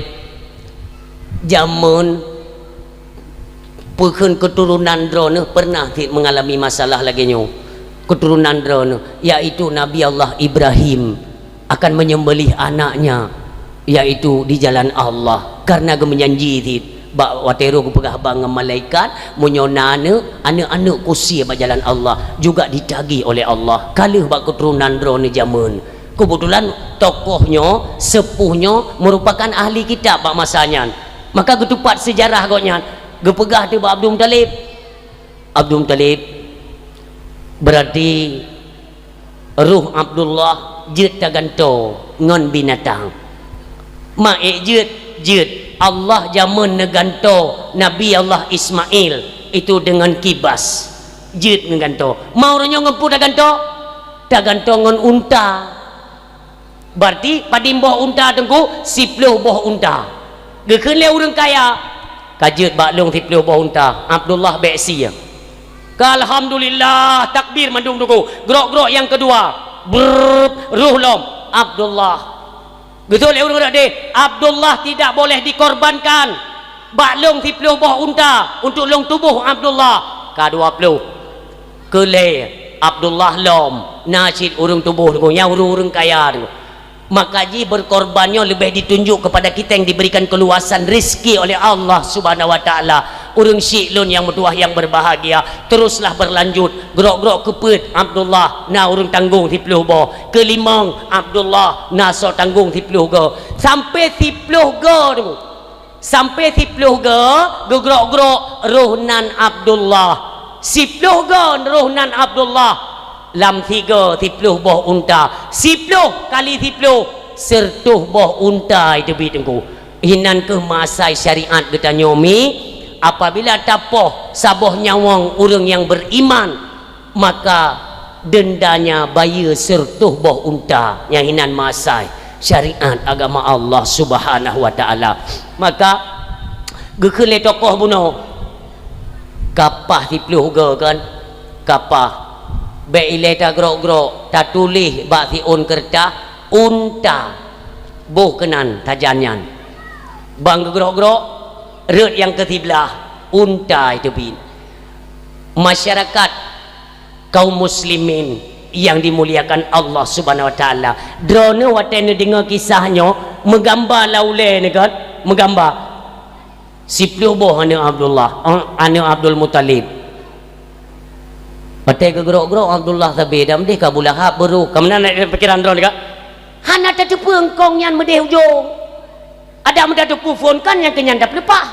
Jameun Peue kheun keuturonan droeneuh pernah cit mengalami masalah lagée nyoe? Keuturonan droeneuh, yaitu Nabi Allah Ibrahim akan menyembelih anaknya, yaitu di jalan Allah, karena geumeujanji cit bak watée roh geupeugah bak ngon malaikat, meunyoe na aneuëk, aneuëk-aneuëk kusie bak jalan Allah, juga ditagih oleh Allah. Ka lheueh bak keuturonan droeneuh jameun. Keubeutulan tokoh nyoe, seupoh nyoe meurupakan ahli kitab bak masa nyan. Maka geutupat seujarah gobnyan, geupeugah teuk bak Abdul Muthalib, Abdul Muthalib, berarti roh Abdullah jeuet tagantoe ngon binatang. Ma ék jeuet, jeuet. Allah jameun neugantoe Nabi Allah Ismail itu dengan kibas. Jeuet neugantoe. Ma uroe nyoe ngon peue tagantoe? Tagantoe ngon unta. Berarti padum boh unta teungku? Siploh boh unta. Geukheun lé ureuëng kaya, "Ka jeuet bak lôn siploh boh unta, Abdullah bék sie." Ka alhamdulillah, takbir mandum teungku. Grok-grok nyang keudua, brrrr, roh lom, Abdullah. Geutôh lé ureuëng deh, "Abdullah tidak boleh dikorbankan. Bak lôn siploh boh unta untuk lôn tuboh Abdullah." Ka dua ploh. Keu lhée, Abdullah lom, na cit ureuëng tuboh teungku, nyang ureuëng-ureuëng kaya teungku. Maka jih berkorban nyoe leubeh ditunjuk kepada kita yang diberikan keluasan rezeki oleh Allah Subhanahu wa Taala. Ureuëng syiek lôn nyang meutuwah nyang berbahagia, teruslah berlanjut. Grok-grok keupeuet, Abdullah na ureuëng tanggong siploh boh. Keulimong, Abdullah na soe tanggong siploh goe. Sampai siploh goe teungku. Sampai siploh goe geugrok-grok roh nan Abdullah. Siploh goe roh nan Abdullah. Lam sigoe siploh boh unta. Siploh kali siploh, seureutôh boh unta iteubiet teungku. Inan keuh meuasai syariat geutanyoe mi, apabila tapoh saboh nyawöng ureuëng nyang beriman, maka dendanya bayeue seureutôh boh unta, nyang inan meuasai syariat agama Allah Subhanahu wa Taala. Maka geukheun lé tokoh bunoe, kapah siploh goe kan, kapah. Bék ilée tagrok-grok, tatuléh bak siôn keureutah, unta. Boh keunan tajan nyan. Ban geugrok-grok, rot nyang keusiblah, unta iteubiet. Masyarakat kaum muslimin yang dimuliakan Allah Subhanahu wa Taala. Droeneuh watée neudeungoe kisah nyoe, meugamba lam ulée neuh kan, meugamba. Siploh boh aneuëk Abdullah, eh, aneuëk Abdul Muthalib. Watée geugrok-grok Abdullah sabe dan meudeh ka Abu Lahab beurôh. Ka meunan lam pikiran droeneuh kan? Hana tateupeue eungkong nyan meudeh ujong. Adak meutateupeue phon kan nyang keu nyan dap leupah.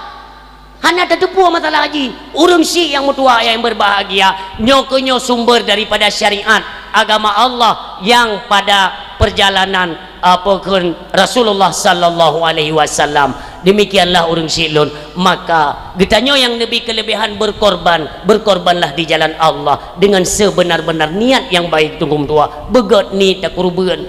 Hana tateupeue masalah haji. Ureuëng syiek nyang meutuwah nyang berbahagia, nyoe keuh nyoe sumber daripada syariat agama Allah nyang pada perjalanan, apa kheun, Rasulullah sallallahu alaihi wasallam. Demikianlah ureuëng syiek lôn. Maka geutanyoe nyang neubi keuleubehan berkorban, berkorbanlah di jalan Allah dengan sebenar-benar niat nyang baik teungku meutuwah. Beugét ni takureubeuen.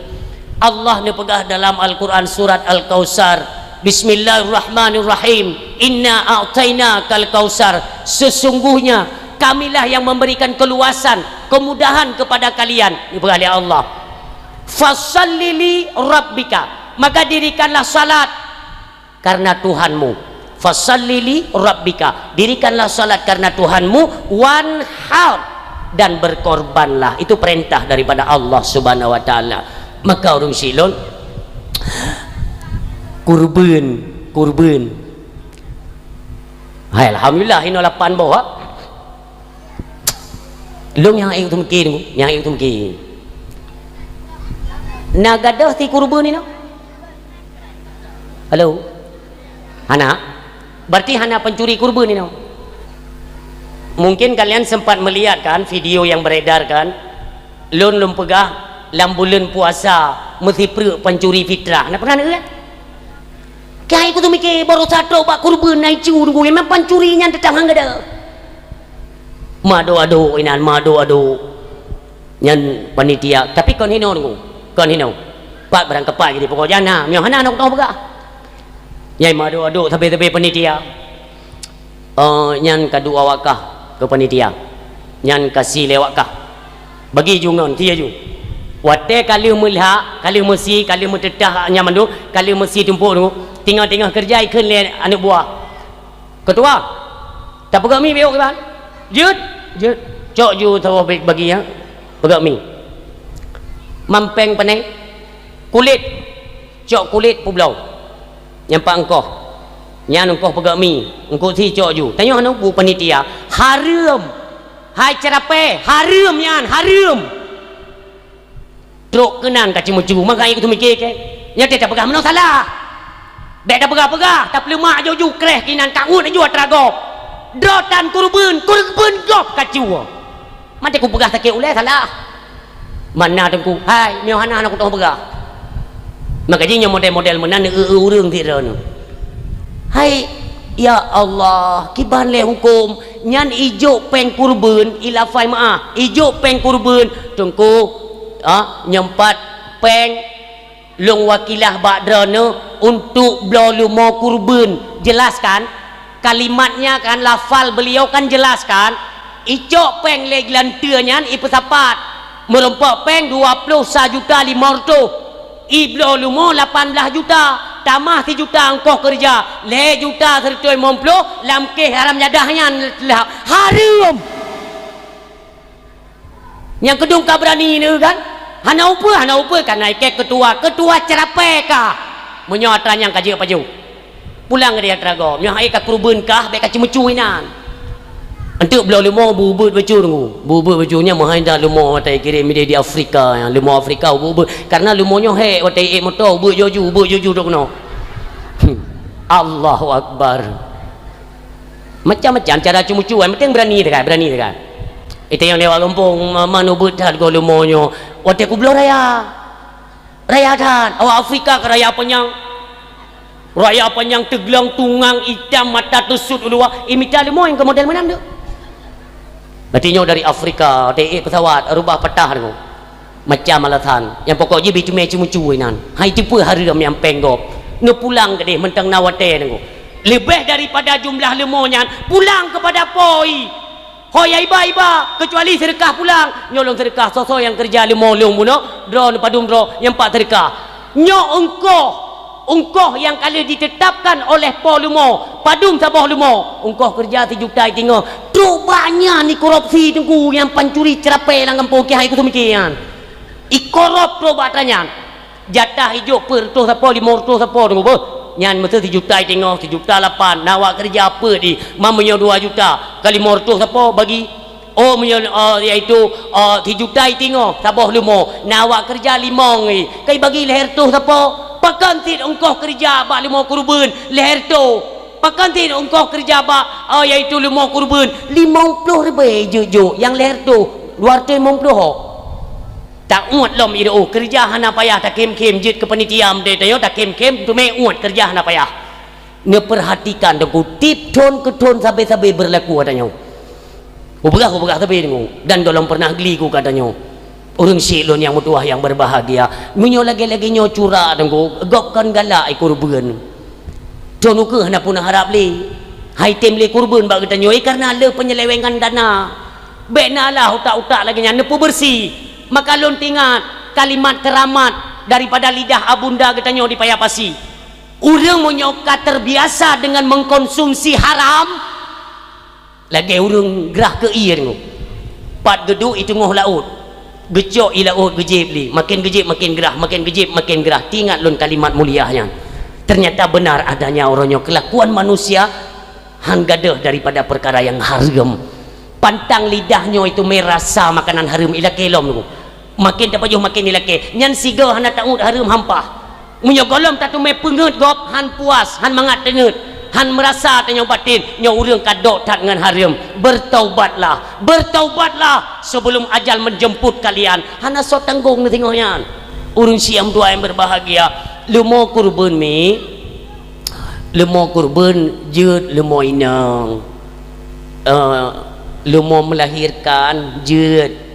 Allah neupeugah dalam Al-Quran surat Al-Kautsar, "Bismillahirrahmanirrahim. Inna a'tainakal kautsar." Sesungguhnya Kamilah yang memberikan keluasan, kemudahan kepada kalian. Neupeugah lé Allah, "Fasalli li rabbika." Maka dirikanlah salat karena Tuhanmu. "Fasalli li rabbika." Dirikanlah salat karena Tuhanmu. "Wanhar." Dan berkorbanlah. Itu perintah daripada Allah Subhanahu wa Taala. Maka ureuëng syiek lôn, kurban, kurban. Hai, alhamdulillah, inoe lapan boh, ha? Lôn nyang ék teumeuki, nyang ék teumeuki. Na gadôh si kurban inoe? Halo? Hana? Berarti hana pencuri kurban inoe. Mungkin kalian sempat melihat kan video yang beredar kan? Lôn lôn peugah lam buleuen puasa meusipreuk pancuri fitrah. Na pernah neueu kan? Keu hai kuteumike baroe satrok bak kurban na icu teungku, memang pancuri nyan teutap han gadôh. Meuadok-adok inan, meuadok-adok. Nyan panitia, tapi kon hinoe teungku, kon hinoe. Pat barang keupat jadi pokok jana, meunyoe hana nok tong peugah. Nyai meuadok-adok sabe-sabe panitia. Oh, nyan ka dua wakah keu panitia. Nyan ka si lé wakah. Bagi ju ngon, si laju. Watée ka lheueh meulhak, ka lheueh meusi, ka lheueh meuteutah nyan mandum, ka lheueh meusi tumpok tu, teungoh-teungoh keureuja ikheun lé aneuk buah. "Ketua, Tapeugah mi beu kiban. Jeuet, jeuet. Cok ju saboh bagi, ya. Peugah mi. Mampeng pane. Kulét. Cok kulét peubloe. Nyang pat eungkoh. Nyan eungkoh peugah mi. Eungkoh si cok ju. Tanyoe hana bu panitia. Hareuem. Hai ceurapée, hareuem nyan, hareuem. Trok keunan ka ceumucu, maka ayah kutu miké ke. Nyan teuh tapeugah meunoe salah. Bék tapeugah-peugah, tapeuleumah ju-ju kréh kinan ka ngut ju atra gob. Droe tan kureubeuen, kureubeuen gob ka cue. Maté kupeugah sakét ulée salah. Mana teungku, hai, meuh hana hana kutoh peugah. Maka jih nyoe model-model meunan eu ureuëng sidroe nyoe. Hai, ya Allah, kiban lé huköm, nyan ijok péng kureubeuen, ilafai meuah, ijok péng kureubeuen, teungku, ah, nyang pat péng lôn wakilah bak droeneuh untuk bloe leumo kureubeuen. Jelas kan? Kalimatnya kan, lafal beliau kan jelas kan? Icok péng lé geulanteue nyan ipeusapat. Meurumpok péng dua ploh sa juta limong reutôh. Ibloe leumo lapan blaih juta, tamah sijuta eungkoh keureuja, lhée juta sireutôh limong ploh lam kéh haram jadah nyan teulah hareuem. Nyang keudum ka beurani neu kan? Hana upeue, hana upeue, ka na ikée keutua, keutua ceurapée ka. Meunyoe atra nyang ka jeuet pajoh. Pulang di atra gob, nyoe hai ka kureubeuen kah, bék ka ceumucu inan. Enteuk bloe leumo bu-ubeut bacut ngu. Bu-ubeut bacut nyan meuhai dah leumo watée kirém idéh di Afrika, nyang leumo Afrika bu-ubeut. Karena leumo nyoe hék watée ék moto, ubeut joju, ubeut joju dok keunoe. Allahu Akbar. Macam-macam cara ceumucu, yang penting berani dekat, berani dekat. Itu yang lewat gampông, ma-, man ubeut that goe leumo nyoe. Watée kubloe raya. Raya that, awak Afrika ka raya panyang. Raya panyang teuglong tungang itam mata teusut u luwa, imita leumo nyang keu model meunan tu. Berarti nyoe dari Afrika, D E pesawat, rubah patah tu. Macam alasan. Nyang pokok jih biteumé ceumucu inan. Hai teupeu hareuem nyang péng gob. Neupulang keudeh mantong na watée nyoe. Leubeh daripada jumlah leumo nyan, pulang kepada poi. Ho ya iba-iba, keucuali seudeukah pulang. Nyoe lôn seudeukah, soe-soe nyang keureuja leumo lôn bunoe, droe neupadum droe, nyang pat seudeukah. Nyoe eungkoh, eungkoh nyang ka lheueh ditetapkan oleh po leumo, padum saboh leumo, eungkoh keureuja sijuta itingoh. Trok bak nyan ikorupsi teungku nyang pancuri ceurapée lam gampông keuhai kuseumiké nyan. Ikorop trok bak atra nyan. Jatah ijok peuet reutôh sapo, limong reutôh sapo teungku beuh. Nyan meuseu sijuta itingoh, sijuta lapan, na awak keureuja peuet di. Ma meunyoe dua juta, ka limong reutôh sapo bagi. Oh, meunyoe, oh, yaitu, oh, sijuta itingoh, saboh leumo, na awak keureuja limong i. Ka ibagi lhée reutôh sapo. Pakon cit eungkoh keureuja bak leumo kureubeuen, lhée reutôh. Pakon cit eungkoh keureuja bak, oh, yaitu leumo kureubeuen, limong ploh ribée jeuet-jeuet, nyang lhée reutôh, dua reutôh limong ploh ho. Taôt lom iroh, keureuja hana payah, takhém-khém jeuet keu panitia meudeh tanyoe, takhém-khém teumé uet, keureuja hana payah. Neupeurhatikan teungku, tieb thon keu thon sabe-sabe beurlaku atra nyoe. Kupeugah, kupeugah sabe teungku, dan gohlom pernah gli ku ka atra nyoe. Ureuëng syik lôn nyang meutuwah nyang beurbahagia, meunyoe lagée-lagée nyoe curak teungku, gob kon galak ikureubeuen. Thon ukeue hana peue neuharab lé. Hai tem lé kureubeuen bak geutanyoe, eh, kareuna le penyelewengan dana. Bék na lah utak-utak lagée nyan, neupeubeursi. Maka lôn teuingat kalimat keuramat daripada lidah abunda geutanyoe di Paya Pasi. Ureuëng meunyoe ka terbiasa dengan mengkonsumsi haram, lagée ureuëng grah keu ié teungku. Pat geuduek i teungoh laôt. Geucok i laôt geujieb lé. Makin geujieb makin grah, makin geujieb makin grah. Teuingat lôn kalimat mulia nyan. Ternyata benar adanya uroe nyoe keulakuan manusia han gadôh daripada peukara nyang hareuem. Pantang lidah nyoe itu meurasa makanan hareuem ilakée lom teungku. Makin tapajoh makin ilakée. Nyan sigoe hana taôt hareuem hampah. Meunyoe gohlom tateumé peungeuet gob, han puas, han mangat teungeuet, han meurasa tanyoe baten, nyoe ureuëng ka dok that ngon hareuem. Bertaubatlah, bertaubatlah sebelum ajal menjemput kalian. Hana soe tanggong neusingoh nyan. Ureuëng syik meutuwah nyang beurbahagia, leumo kureubeuen mi, leumo kureubeuen jeuet leumo inong. Eh, leumo melahirkan jeuet.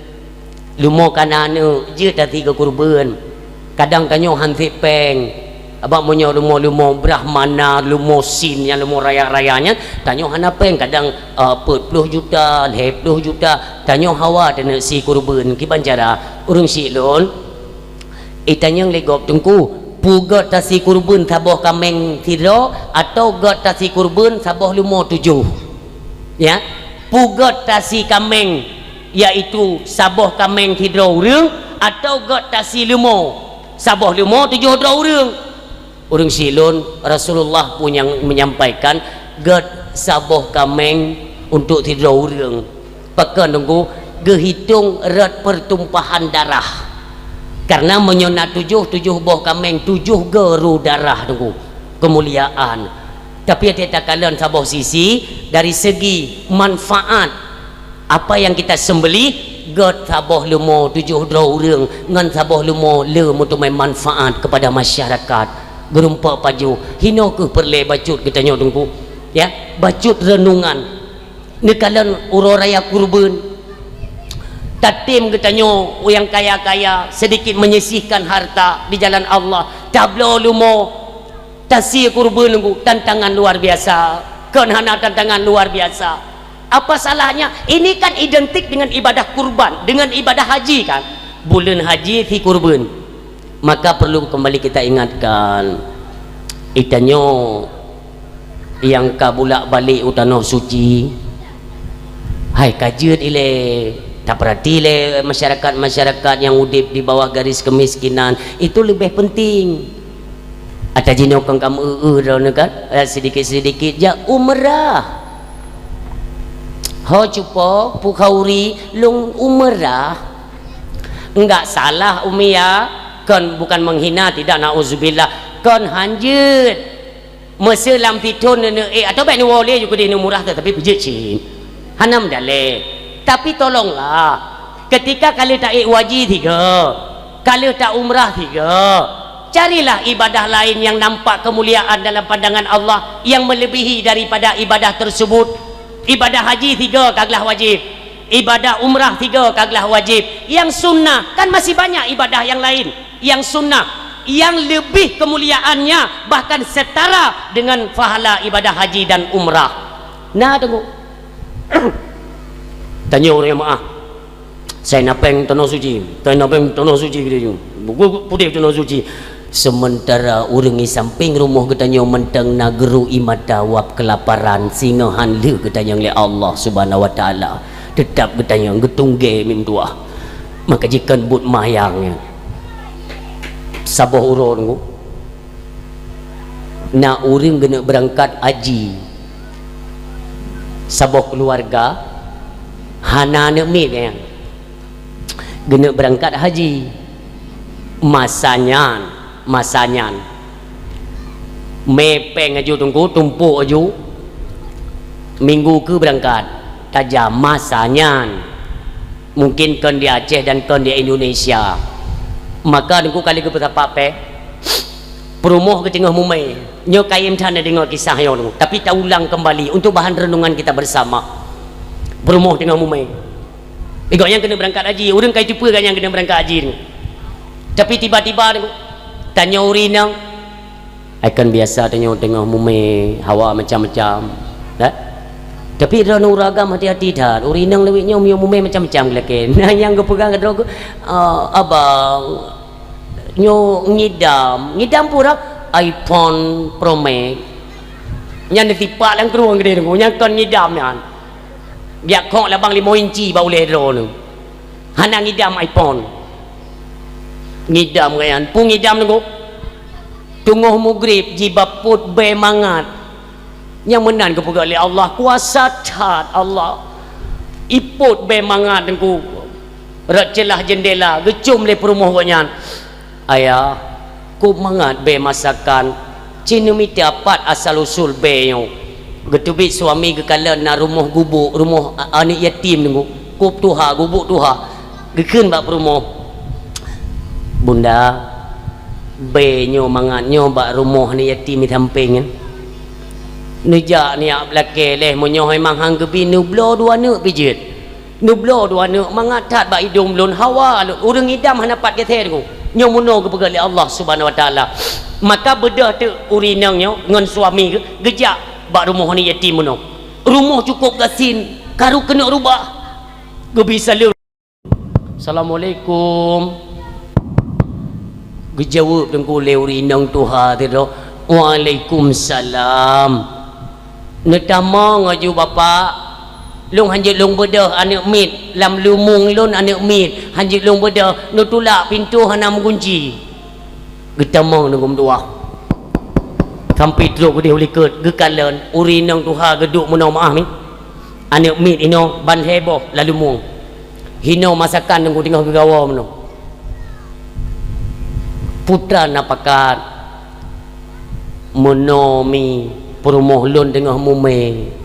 Leumo kana aneuëk jeuet tasi keu kureubeuen. Kadang tanyoe han sép péng. Abak meunyoe leumo-leumo brahmana, leumo sin nyan, leumo raya-raya nyan, tanyoe hana péng. Kadang, eh, peuet ploh juta, lhée ploh juta. Tanyoe hawa taneuk si kureubeuen. Kiban cara? Ureuëng syik lôn, itanyong lé gob teungku, peue göt tasi kureubeuen saboh kaméng sidroe, atawa göt tasi kureubeuen saboh leumo tujoh? Ya, peugöt tasi kaméng, yaitu saboh kaméng sidroe ureuëng, atau göt tasi leumo, saboh leumo tujoh droe ureuëng. Ureuëng silôn, Rasulullah pun nyang menyampaikan, göt saboh kaméng untuk sidroe ureuëng. Pakon Teungku, geuhitong rot pertumpahan darah. Karena meunyoe na tujoh, tujoh boh kaméng, tujoh guru darah Teungku. Kemuliaan. Tapi até takalon saboh sisi, dari segi manfaat, apa yang kita sembelih, göt saboh leumo tujoh droe ureuëng ngon saboh leumo le meuteumé manfaat kepada masyarakat. Geurumpok pajoh, hino kheueh peureulée bacut geutanyoe Teungku. Ya, bacut renungan. Neukalon uroe raya kurban. Tatem geutanyoe nyang kaya-kaya sedikit menyisihkan harta di jalan Allah. Tabloe leumo, tasie kurban Teungku, tantangan luar biasa. Kon hana tantangan luar biasa. Apa salahnya? Ini kan identik dengan ibadah kurban, dengan ibadah haji kan. Buleuen haji si kurban. Maka perlu kembali kita ingatkan, geutanyoe nyang ka bulak-balik u tanoh suci, hai ka jeuet ilée, tapeurati lé masyarakat-masyarakat nyang udeb di bawah garis kemiskinan, itu leubeh penting. Ata jinoe kon ka meu-eu droeneuh kan, eh, sedikit-sedikit jak umrah. Ho cupo, pukhauri, lôn umrah. Enggak salah, Umi, ya. Kon bukan menghina, tidak, nauzubillah. Kon hanjeuet. Meuseu lam sithon neuneuk ék, atau bék neuwoe lé ju keudeh neumurah, tetapi peujeuet cit. Hana meudalé. Tapi tolonglah, ketika ka lheueh taék haji sigoe, ka lheueh taumrah sigoe, carilah ibadah lain yang nampak kemuliaan dalam pandangan Allah yang melebihi daripada ibadah tersebut. Ibadah haji sigoe ka glah wajéb. Ibadah umrah sigoe ka glah wajéb. Nyang sunnah, kan masih banyak ibadah nyang lain nyang sunnah, nyang leubeh kemuliaannya, bahkan setara dengan pahala ibadah haji dan umrah. Na Teungku. Tanyoe ureuëng jamaah, sai na péng tanoh suci, sai na péng tanoh suci geutanyoe. Buku pudeh tanoh suci. Sementara ureuëng di sampéng rumoh geutanyoe mantong na geuru'i mata wab keulaparan, singoh han lheueh geutanyong lé Allah Subhanahu wa Taala. Teutap geutanyong, geutunggé meutuah. Maka jikheun buet mayang nyan. Saboh uroe Teungku, na ureuëng geuneuk beurangkat haji. Saboh keuluwarga hana aneuk miet nyan. Geuneuk beurangkat haji. Masa nyan, masa nyan. Mé péng aju Teungku, tumpôk aju. Minggu keu beurangkat. Tajam masa nyan. Mungkin kon di Aceh dan kon di Indonesia. Maka Teungku ka lheueh geupeusapat péng. Peurumoh geuteungoh mumé. Nyoe kayém that neudeungoe kisah nyoe Teungku. Tapi taulang kembali untuk bahan renungan kita bersama. Peurumoh teungoh mumé. Igoe nyang keuneuk beurangkat haji, ureuëng ka iteupeue gobnyan keuneuk beurangkat haji Teungku. Tapi tiba-tiba Teungku, tanyoe ureuëng inong, ai kon biasa tanyoe teungoh mumé hawa macam-macam, dah. Tapi droeneuh ureuëng agam hati-hati that, ureuëng inong lawét nyoe meunyoe mumé macam-macam geulakée. Na nyang geupeugah keu droe geuh, "Ah, abang, nyoe ngidam, ngidam peue dah?" "iPhone Pro Max." Nyan neusipak lam krueng keudeh Teungku, nyan kon ngidam nyan. Geujak khok labang limong inci bak ulée droeneuh. Hana ngidam iPhone. Ngidam gobnyan, peue ngidam Teungku? Teungoh mugrib jibapot bée mangat. Nyang meunan geupeugah lé Allah, kuasa that Allah. Ipot bée mangat Teungku. Rot ceulah jeundela, geucom lé peurumoh gobnyan. "Ayah, kôb mangat bée masakan, ci neumita pat asal usul bée nyoe." Geuteubiet suami geukalon na rumoh gubuk, rumoh a-, aneuëk yatim Teungku. Kôb tuha, gubuk tuha. Geukheun bak peurumoh, "Bunda, bée nyoe mangat nyoe bak rumoh aneuëk yatim di sampéng nyan. Neujak neujak beulakée lé, meunyoe memang han geubi neubloe dua aneuëk pih jeuet." Neubloe dua aneuëk mangat that bak idong lôn, hawa lôn, ureuëng idam hana pat gét Teungku. Nyoe meunoe geupeugah lé Allah Subhanahu wa Taala. Maka beudôh teuk ureuëng inong nyoe ngon suami geuh geujak bak rumoh aneuëk yatim meunoe. Rumoh cukôp gasien, karu keuneuk rubah. Geubi saleuem. "Assalamualaikum." Geujaweueb Teungku lé ureuëng inong tuha sidroe, "Waalaikumsalam." "Neutamong aju Bapak." Lôn hanjeuet lôn beudôh aneuk miet, lam lumueng lôn aneuk miet, hanjeuet lôn beudôh, neutulak pintoe hana meugunci. Geutamong neugom tuah. Sampoe trok geudeh u likot, geukalon, ureueng inong tuha geuduek meunoe meu'ah mi. Aneuk miet inoe ban lhèe boh lam lumueng. Hinoe masakan teungku teungoh geugawa meunoe. Putra na pakat. Meunoe mi peurumoh lôn teungoh mumeng.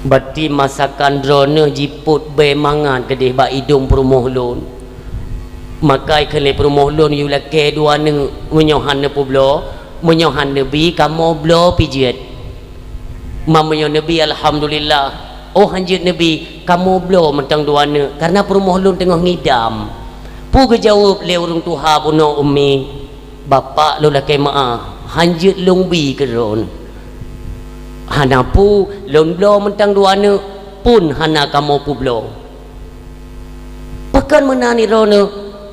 Bati masakan droeneuh jipôt bèe mangat keudeh bak idông peurumoh lôn. Maka ikheun lé peurumoh lôn, "Yue lakèe dua aneuk, meunyoe han neupeubloe, meunyoe han neubi, kamoe bloe pih jeuet." Ma meunyoe neubi, alhamdulillah. Oh, hanjeuet neubi, kamoe bloe mantong dua aneuk, kareuna peurumoh lôn teungoh ngidam. Peue geujaweueb lé ureueng tuha bunoe, "Ummi, bapak lôn lakèe meu'ah, hanjeuet lôn bi keudroe. Hana peue, lôn bloe mantong dua aneuk, phon hana kamoe peubloe." Pakon meunan droeneuh,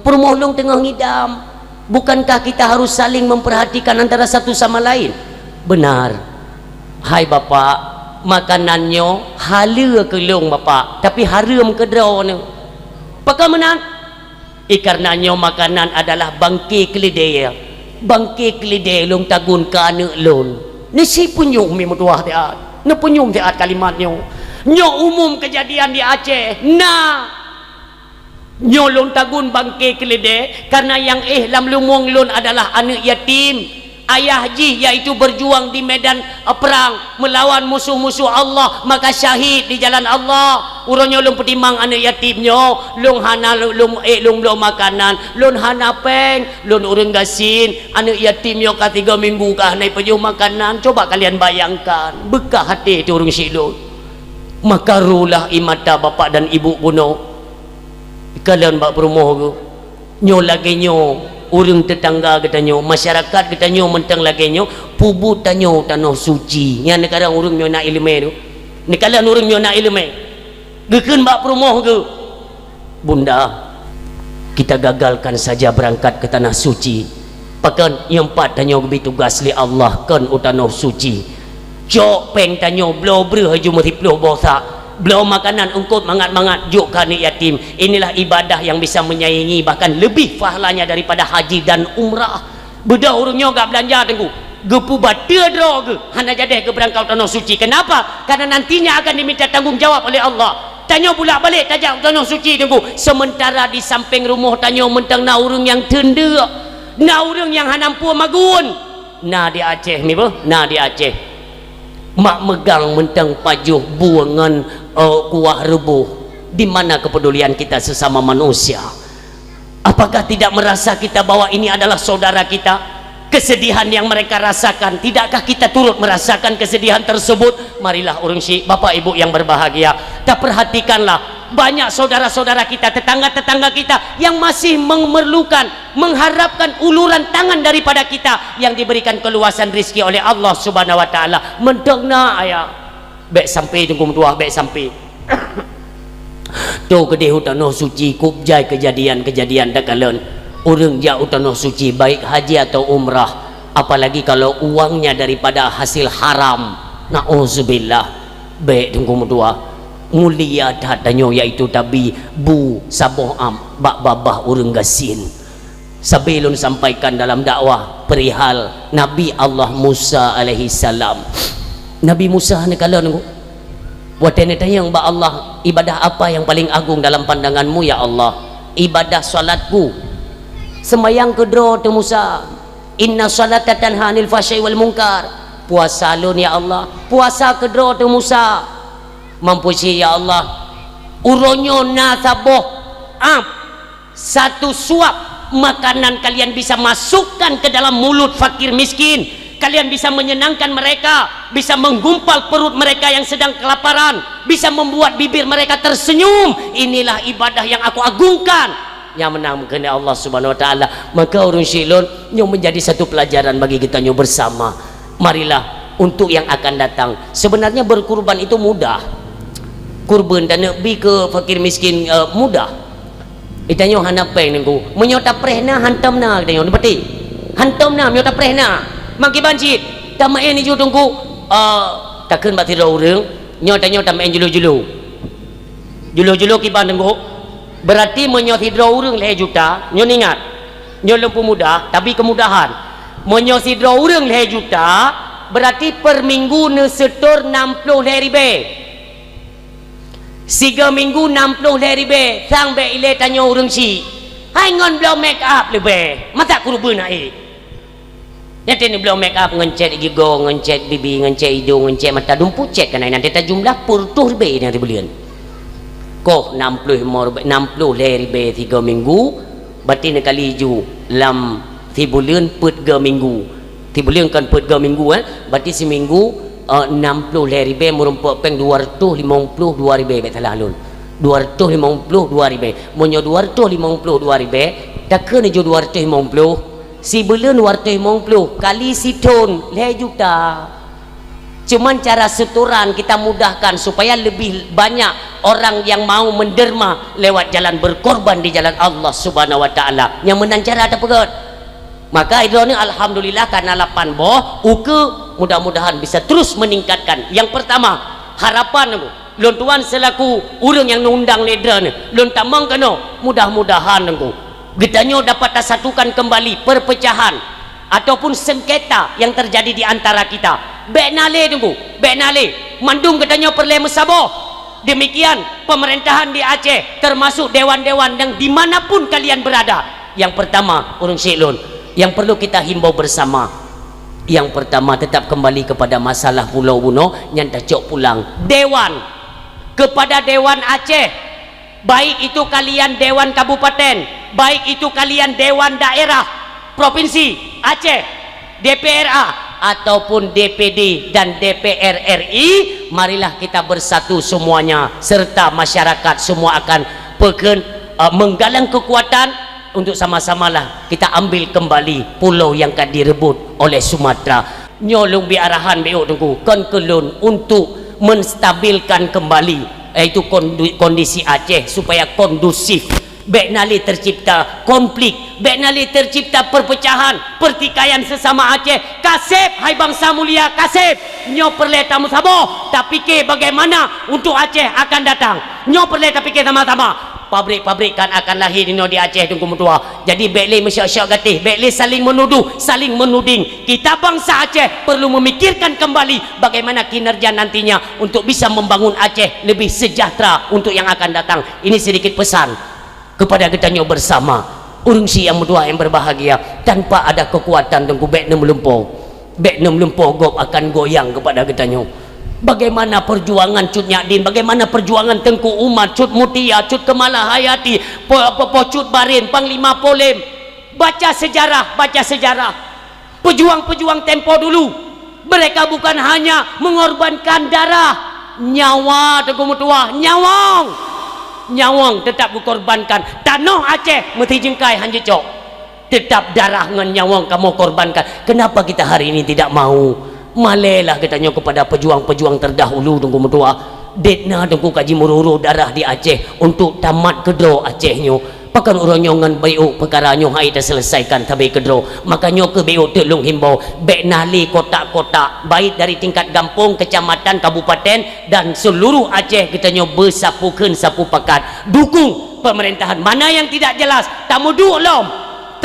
peurumoh lôn teungoh ngidam. Bukankah kita harus saling memperhatikan antara satu sama lain? Benar. Hai bapak, makanan nyoe haleue keu lôn bapak, tapi hareuem keu droeneuh. Pakon meunan? Ikareuna nyoe makanan adalah bangke keuleudée. Bangke keuleudée lôn tagun keu aneuk lôn. Neusipeunyum mi meutuah siat. Neupeunyum siat kalimat nyoe. Nyoe umum keujadian di Aceh. Na. Nyoe lôn tagun bangke keuleudée, kareuna nyang éh lam lumueng lôn adalah aneuk yatim. Ayah jih, yaitu berjuang di medan, eh, perang melawan musuh-musuh Allah, maka syahid di jalan Allah. Uroe nyoe lôn peutimang aneuk yatim nyoe, lôn hana lôn, lôn, eh, lôn bloe makanan, lôn hana péng, lôn ureueng gasien, aneuk yatim nyoe ka tiga minggu ka hana jipajoh makanan. Coba kalian bayangkan, beukah até teu ureueng syiek lôn. Maka rohlah ie mata bapak dan ibu bunoe. Kalon bak peurumoh geuh. Nyoe lagée nyoe, ureuëng teutangga geutanyoe, masyarakat geutanyoe mantong lagée nyoe, peubuet tanyoe tanoh suci. Nyan neukalon ureuëng nyoe na iéleumé tu. Neukalon ureuëng nyoe na iéleumé. Geukheun bak peurumoh geuh, "Bunda, kita gagalkan saja berangkat ke tanah suci." Pakon? Nyang pat tanyoe geubri tugaih lé Allah kon u tanoh suci. Cok péng tanyoe, bloe breueh aju meusiploh boh sak, bloe makanan eungkot mangat-mangat jok keu aneuk yatim. Inilah ibadah yang bisa menyaingi, bahkan lebih pahalanya daripada haji dan umrah. Beudôh ureuëng nyoe gak beulanja teungku, geupeubateue droe geuh, hana jadeh geubeurangkat u tanoh suci. Kenapa? Karena nantinya akan diminta tanggung jawab oleh Allah. Tanyoe bulak-balik tajak u tanoh suci teungku, sementara di sampéng rumoh tanyoe mantong na ureuëng nyang teundeuk, na ureuëng nyang hana mampu magun. Na di Aceh mi beuh, na di Aceh. Mak meugang mantong pajoh bu ngon, eh, kuah reuboh. Di mana kepedulian kita sesama manusia? Apakah tidak merasa kita bahwa ini adalah saudara kita? Kesedihan yang mereka rasakan, tidakkah kita turut merasakan kesedihan tersebut? Marilah ureuëng syiek, bapak ibu yang berbahagia, taperhatikanlah, banyak saudara-saudara kita, tetangga-tetangga kita yang masih memerlukan, mengharapkan uluran tangan daripada kita yang diberikan keluasan rizki oleh Allah Subhanahu wa Taala. Mantong na, ayah. Bék sampai teungku meutuah, bék sampai. Toh keudeh u tanoh suci, kub jai keujadian-keujadian takalon. Ureuëng jak u tanoh suci, baik haji atau umrah, apalagi kalau uangnya daripada hasil haram. Nauzubillah. Bék teungku meutuah. Mulia that tanyoe, yaitu tabi bu saboh am bak babah ureuëng gasien. Sabe lôn sampaikan dalam dakwah perihal Nabi Allah Musa alaihissalam. Nabi Musa neukalon, watée neutanyong bak Allah, "Ibadah apa yang paling agung dalam pandangan-Mu, ya Allah?" "Ibadah salatku." "Seumayang keudroe teuh Musa." "Inna salata tanha 'anil fahsya'i wal munkar." "Puasa lôn, ya Allah." "Puasa keudroe teuh Musa." "Mampu cit, ya Allah." "Uroe nyoe na saboh ap." Satu suap makanan kalian bisa masukkan ke dalam mulut fakir miskin. Kalian bisa menyenangkan mereka, bisa menggumpal perut mereka yang sedang kelaparan, bisa membuat bibir mereka tersenyum. Inilah ibadah yang aku agungkan. Nyang meunan meukeunai Allah Subhanahu wa Taala. Maka ureuëng syiek lôn, nyoe menjadi satu pelajaran bagi kita nyoe bersama. Marilah, untuk yang akan datang. Sebenarnya berkurban itu mudah. Kurban dan bi ke fakir miskin, eh, mudah. Geutanyoe hana péng teungku. Meunyoe tapreh na, hantom na geutanyoe, neupeuteh. Hantom na, meunyoe tapreh na. Mangkiban cit, tameu'en iju teungku, eh, takheun bak sidroe ureuëng, Nyoe tanyoe tameu'en julo-julo. Julo-julo kiban teungku. Berarti meunyoe sidroe ureuëng lhée juta, nyoe ingat. Nyoe lôn peumudah, tapi keumudahan. Meunyoe sidroe ureuëng lhée juta, berarti per minggu neusetor nam ploh lhée ribée. Sigoe minggu nam ploh lhée ribée, sang bék ilée tanyoe ureuëng syiek. Hai ngon bloe make up leubeh, masa kureubeuen na ék. Nyan teuh neubloe make up ngon cat gigoe, ngon cat bibi, ngon cat idong, ngon cat mata, dumpue cat keunan, nyan teuh tajumlah peuet reutôh ribée nyang sibuleuen. Koh nam ploh limong ribée, nam ploh lhée ribée sigoe minggu, berarti neukali ju lam sibuleuen peuet goe minggu. Sibuleuen kon peuet goe minggu, eh. Berarti siminggu, eh, nam ploh lhée ribée meurumpok péng dua reutôh limong ploh dua ribée, bék salah lôn. Dua reutôh limong ploh dua ribée. Meunyoe dua reutôh limong ploh dua ribée, takheun ju dua reutôh limong ploh, sibuleuen dua reutôh limong ploh kali sithon, lhée juta. Cuman cara setoran kita mudahkan supaya lebih banyak orang yang mau menderma lewat jalan berkorban di jalan Allah Subhanahu wa Taala. Nyang meunan cara tapeugét. Maka droeneuh alhamdulillah kana lapan boh ukeue, mudah-mudahan bisa terus meningkatkan. Yang pertama, harapan aku, lôn tuan selaku ureuëng nyang neuundang lé droeneuh, lôn tamong keunoe, mudah-mudahan teungku geutanyoe dapat tasatukan kembali perpecahan ataupun sengketa yang terjadi di antara kita. Bék na lé teungku, bék na lé. Mandum geutanyoe peureulée meusaboh. Demikian pemerintahan di Aceh, termasuk dewan-dewan yang dimanapun kalian berada. Yang pertama, ureuëng syiek lôn, yang perlu kita himbau bersama. Yang pertama, tetap kembali kepada masalah pulo bunoe nyang tacok pulang. Dewan, kepada Dewan Aceh, baik itu kalian Dewan Kabupaten, baik itu kalian Dewan Daerah Provinsi Aceh, D P R A ataupun D P D dan D P R R I, marilah kita bersatu semuanya serta masyarakat semua akan peukheun, eh, menggalang kekuatan untuk sama-samalah kita ambil kembali pulo yang ka direbut oleh Sumatera. Nyoe lôn bri arahan bék teungku, kon keu lôn, untuk menstabilkan kembali, yaitu kondu-, kondisi Aceh supaya kondusif. Bék na lé tercipta konflik, bék na lé tercipta perpecahan, pertikaian sesama Aceh. Kaseb, hai bansa mulia, kaseb! Nyoe peureulée tameusaboh, tapike bagaimana untuk Aceh akan datang. Nyoe peureulée tapike sama-sama. Pabrik-pabrik kan akan lahé inoe di Aceh, teungku meutuah. Jadi, bék lé meusyok-syok gatéh, bék lé saling menuduh, saling menuding. Kita bangsa Aceh perlu memikirkan kembali bagaimana kinerja nantinya untuk bisa membangun Aceh lebih sejahtera untuk yang akan datang. Ini sedikit pesan kepada geutanyoe bersama. Ureuëng syiek nyang meutuah nyang berbahagia, tanpa ada kekuatan teungku, bék neumeulumpoe. Bék neumeulumpoe gob akan goyang kepada geutanyoe. Bagaimana perjuangan Cut Nyak Dien, bagaimana perjuangan Teungku Umar, Cut Mutia, Cut Kemala Hayati, Po, Po, Po Cut Barin, Panglima Polem. Baca sejarah, baca sejarah. Pejuang-pejuang tempo dulu, mereka bukan hanya mengorbankan darah, nyawa, teungku meutuah, nyawöng. Nyawöng tetap geukorbankan. Tanoh Aceh meuti jingkai han jicok. Tetap darah ngon nyawöng kamoe korbankan. Kenapa kita hari ini tidak mau? Malèelah geutanyoe kepada pejuang-pejuang terdahulu, teungku meutuah. Dek na teungku ka jimeurôh-rôh darah di Aceh untuk tamat keudroe Aceh nyoe. Pakon uroe nyoe ngon beuet peukara nyoe han taseuleusaikon sabe keudroe. Maka nyoe keuh beuet teuk lôn himbau, bèk na lé kotak-kotak, baik dari tingkat gampông, kecamatan, kabupaten, dan seluruh Aceh geutanyoe beusapeue kheun sapeue pakat. Dukung pemerintahan mana yang tidak jelas, tameuduek lom.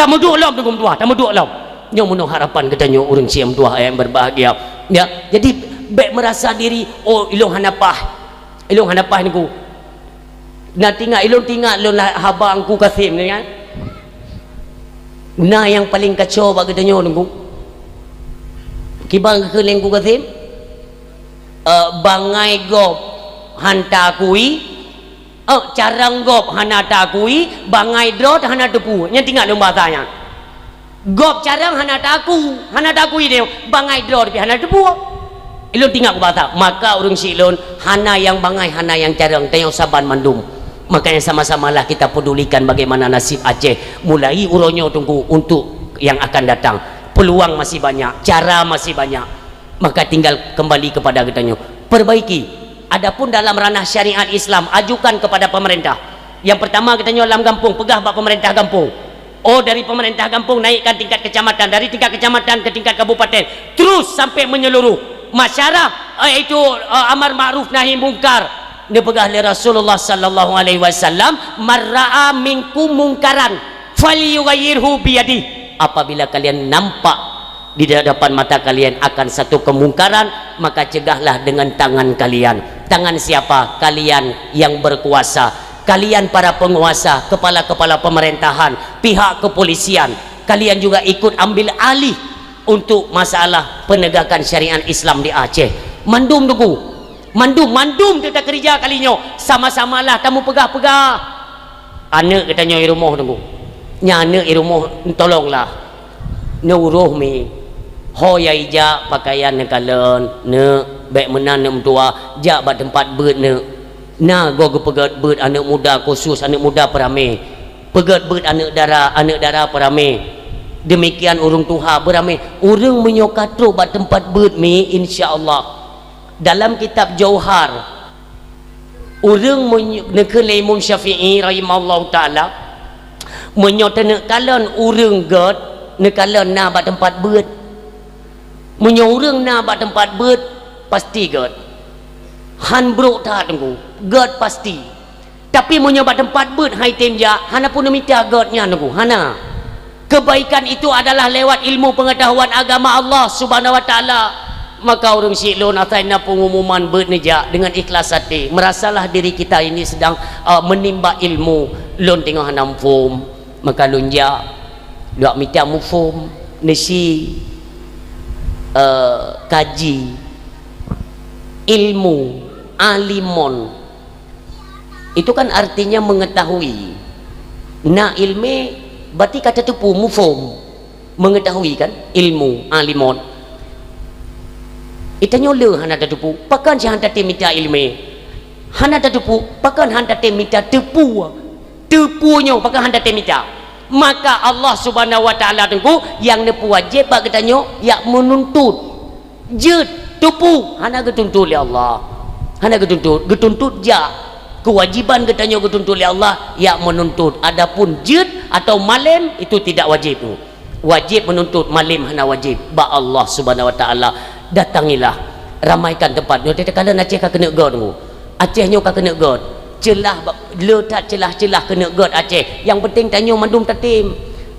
Tameuduek lom, teungku meutuah, tameuduek lom. Nyoe meunoe harapan geutanyoe ureuëng syiek meutuah nyang berbahagia. Ya, jadi bèk merasa diri, "Oh, ilôn hana paih. Ilôn hana paih, Teungku." Na teuingat, ilôn teuingat lôn lah haba Teungku Kasim, teuingat? Na nyang paleng kacau bak geutanyoe, Teungku. Kiban geukheun lé Teungku Kasim? Eh, bangai gob han taakui, Eh, carông gob hana taakui, bangai droe hana teupeu. Nyan teuingat lôn bahasa nyan. Gob carông hana taaku, hana taakui deh, bangai droe pih hana teupeu. Ilôn teuingat keu bahasa, maka ureuëng syiek lôn, hana nyang bangai, hana nyang carông, tanyoe saban mandum. Makanya sama-samalah kita pedulikan bagaimana nasib Aceh mulai uroe nyoe teungku untuk yang akan datang. Peluang masih banyak, cara masih banyak. Maka tinggal kembali kepada geutanyoe. Perbaiki. Adapun dalam ranah syariat Islam, ajukan kepada pemerintah. Yang pertama, geutanyoe lam gampông, peugah bak pemerintah gampông. Oh, dari pemerintah gampông naikkan tingkat kecamatan, dari tingkat kecamatan ke tingkat kabupaten, terus sampai menyeluruh. Masyarah, yaitu, eh, amar ma'ruf nahi mungkar. Neupeugah lé Rasulullah sallallahu alaihi wasallam, "Man ra'a minkum mungkaran, falyughayyirhu biyadih." Apabila kalian nampak di hadapan mata kalian akan satu kemungkaran, maka cegahlah dengan tangan kalian. Tangan siapa? Kalian yang berkuasa. Kalian para penguasa, kepala-kepala pemerintahan, pihak kepolisian. Kalian juga ikut ambil alih untuk masalah penegakan syariat Islam di Aceh. Mandum Teungku, mandum, mandum teuta keurija kali nyoe, sama-samalah tamupeugah-peugah. Aneuk geutanyoe i rumoh Teungku, nyan aneuk i rumoh, tolonglah. Neuroh mi, ho yai jak pakaian neukalon, neuk, bék meunan neuk meutuwah, jak bak teumpat beuet neuk. Na goe geupeugét beuet aneuk muda, khusus aneuk muda peuramé. Peugét beuet aneuk dara, aneuk dara peuramé. Demikian ureuëng tuha beuramé. Ureuëng meunyoe ka trok bak teumpat beuet mi, insya Allah. Dalam kitab Jauhar, ureuëng meunyo-, neukheun lé Imam Syafi'i rahimahullahu taala, meunyoe teuneuk kalon ureuëng gét, neukalon na bak teumpat beuet. Meunyoe ureuëng na bak teumpat beuet, pasti gét. Han brok that Teungku, gét pasti. Tapi meunyoe bak teumpat beuet hai tem jak, hana pun neumita gét nyan Teungku, hana. Kebaikan itu adalah lewat ilmu pengetahuan agama Allah Subhanahu wa Taala. Maka ureuëng syiek lôn asai na pengumuman beuet neujak dengan ikhlas hati, merasalah diri kita ini sedang, uh, menimba ilmu, lôn teungoh hana muphom. Maka lôn jak, lôn mita muphom, neusi, eh, kaji, ilmu, alimon. Itu kan artinya mengetahui. Na ilmé, berarti ka tateupeue, muphom. Mengetahui kan, ilmu, alimon. Itanyoe le hana tateupeue, pakon si han tatem mita ilmé. Hana tateupeue, pakon han tatem mita teupeue. Teupeue nyoe pakon han tatem mita. Maka Allah Subhanahu wa Taala Teungku nyang neupeuwajéb bak geutanyoe yak meununtut. Jeuet, teupeue, hana geutuntut lé Allah. Hana geutuntut, geutuntut jak. Keuwajiban geutanyoe geutuntut lé Allah yak meununtut. Adapun jeuet atau malém itu tidak wajib. Wajéb meununtut, malém hana wajéb. Bak Allah Subhanahu wa Taala, datangilah, ramaikan teumpat nyoe. Teuka lôn Aceh ka keuneuk gét Teungku. Aceh nyoe ka keuneuk gét. Ceulah ba-, le that ceulah-ceulah keuneuk gét Aceh. Nyang penting tanyoe mandum tatem.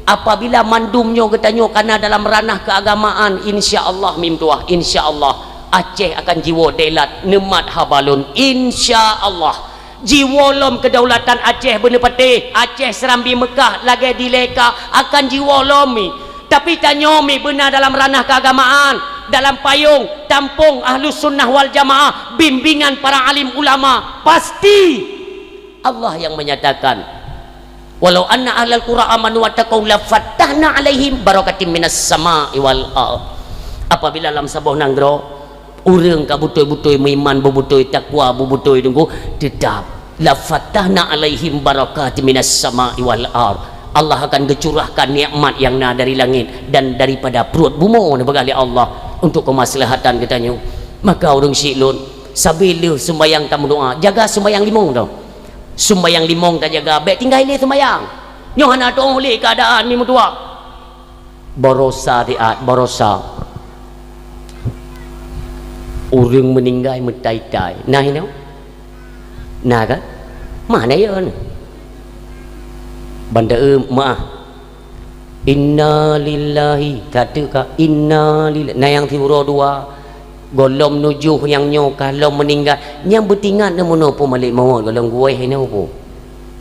Apabila mandum nyoe geutanyoe kana dalam ranah keagamaan, insya Allah mim tuah, insya Allah Aceh akan jiwoe dailat neumat haba lôn, insya Allah. Jiwoe lom kedaulatan Aceh beuneupatéh, Aceh Serambi Meukah lagée dilée ka akan jiwoe lom mi. Tapi tanyoe mi beuna dalam ranah keagamaan, dalam payong tampong Ahlus Sunnah wal Jamaah, bimbingan para alim ulama, pasti Allah yang menyatakan, "Walau anna ahlal qura amanu wattaqau lafattahna alaihim barakatim minas sama'i wal ard." Apabila lam saboh nanggroe ureuëng ka beutôi-beutôi meuiman, beubeutôi takwa, beubeutôi Teungku, teutap, "Lafattahna alaihim barakatim minas sama'i wal ard." Allah akan geucurahkan nikmat nyang na dari langét dan daripada pruet bumoe, neupeugah lé Allah, untuk keumaslahatan geutanyoe. Maka ureuëng syiek lôn, sabe lheueh sumbayang tameudoá, jaga sumbayang limong tau. Sumbayang limong tajaga, bék tinggai lé sumbayang. Nyoe hana tuoh lé keuadaan mi meutuah. Barosa siat, barosa. Ureuëng meuninggai meutai-tai. Na hinoe? Na kan? Mana ya ni? Banda, eh, maah. Inna lillahi, kata ka, inna lillahi. Na nyang siuroe dua, gohlom nujoh nyang nyoe ka lom meuninggai. Nyang beutingat na meunoe pun malek mawöt gohlom guwéh inoe pun.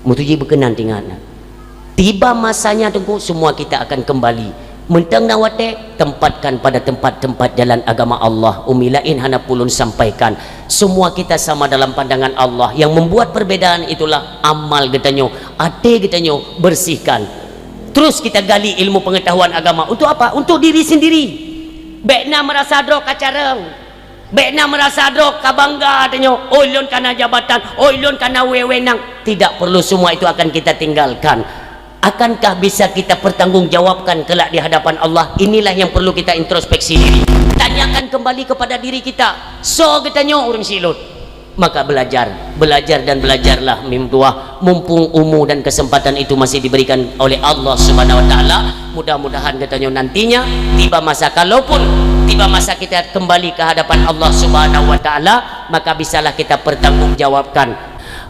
Meutuji beukeunan tingat na. Tiba masanya Teungku, semua kita akan kembali. Mantong na watée, tempatkan pada tempat-tempat jalan agama Allah. Umi laén hana pulun sampaikan. Semua kita sama dalam pandangan Allah. Yang membuat perbedaan itulah amal geutanyoe, até geutanyoe bersihkan. Terus kita gali ilmu pengetahuan agama. Untuk apa? Untuk diri sendiri. Bék na meurasa droe ka carông. Bék na meurasa droe ka bangga tanyoe, "Oi, lôn kana jabatan, oi, lôn kana wewenang." Tidak perlu, semua itu akan kita tinggalkan. Akankah bisa kita pertanggungjawabkan kelak di hadapan Allah? Inilah yang perlu kita introspeksi diri. Tanyakan kembali kepada diri kita, "Soe geutanyoe ureuëng syiek lôn?" Maka belajar, belajar dan belajarlah mim tuah, mumpung umu dan kesempatan itu masih diberikan oleh Allah Subhanahu wa Taala. Mudah-mudahan geutanyoe nantinya tiba masa, kalaupun tiba masa kita kembali ke hadapan Allah Subhanahu wa Ta'ala, maka bisalah kita pertanggungjawabkan.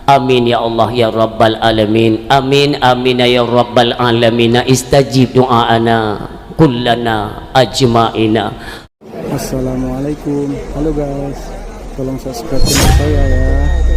Amin ya Allah ya Rabbal Alamin. Amin, amin ya Rabbal Alamin. Istajib du'aana kullana ajma'ina. Assalamualaikum. Halo guys. Tolong subscribe channel saya ya.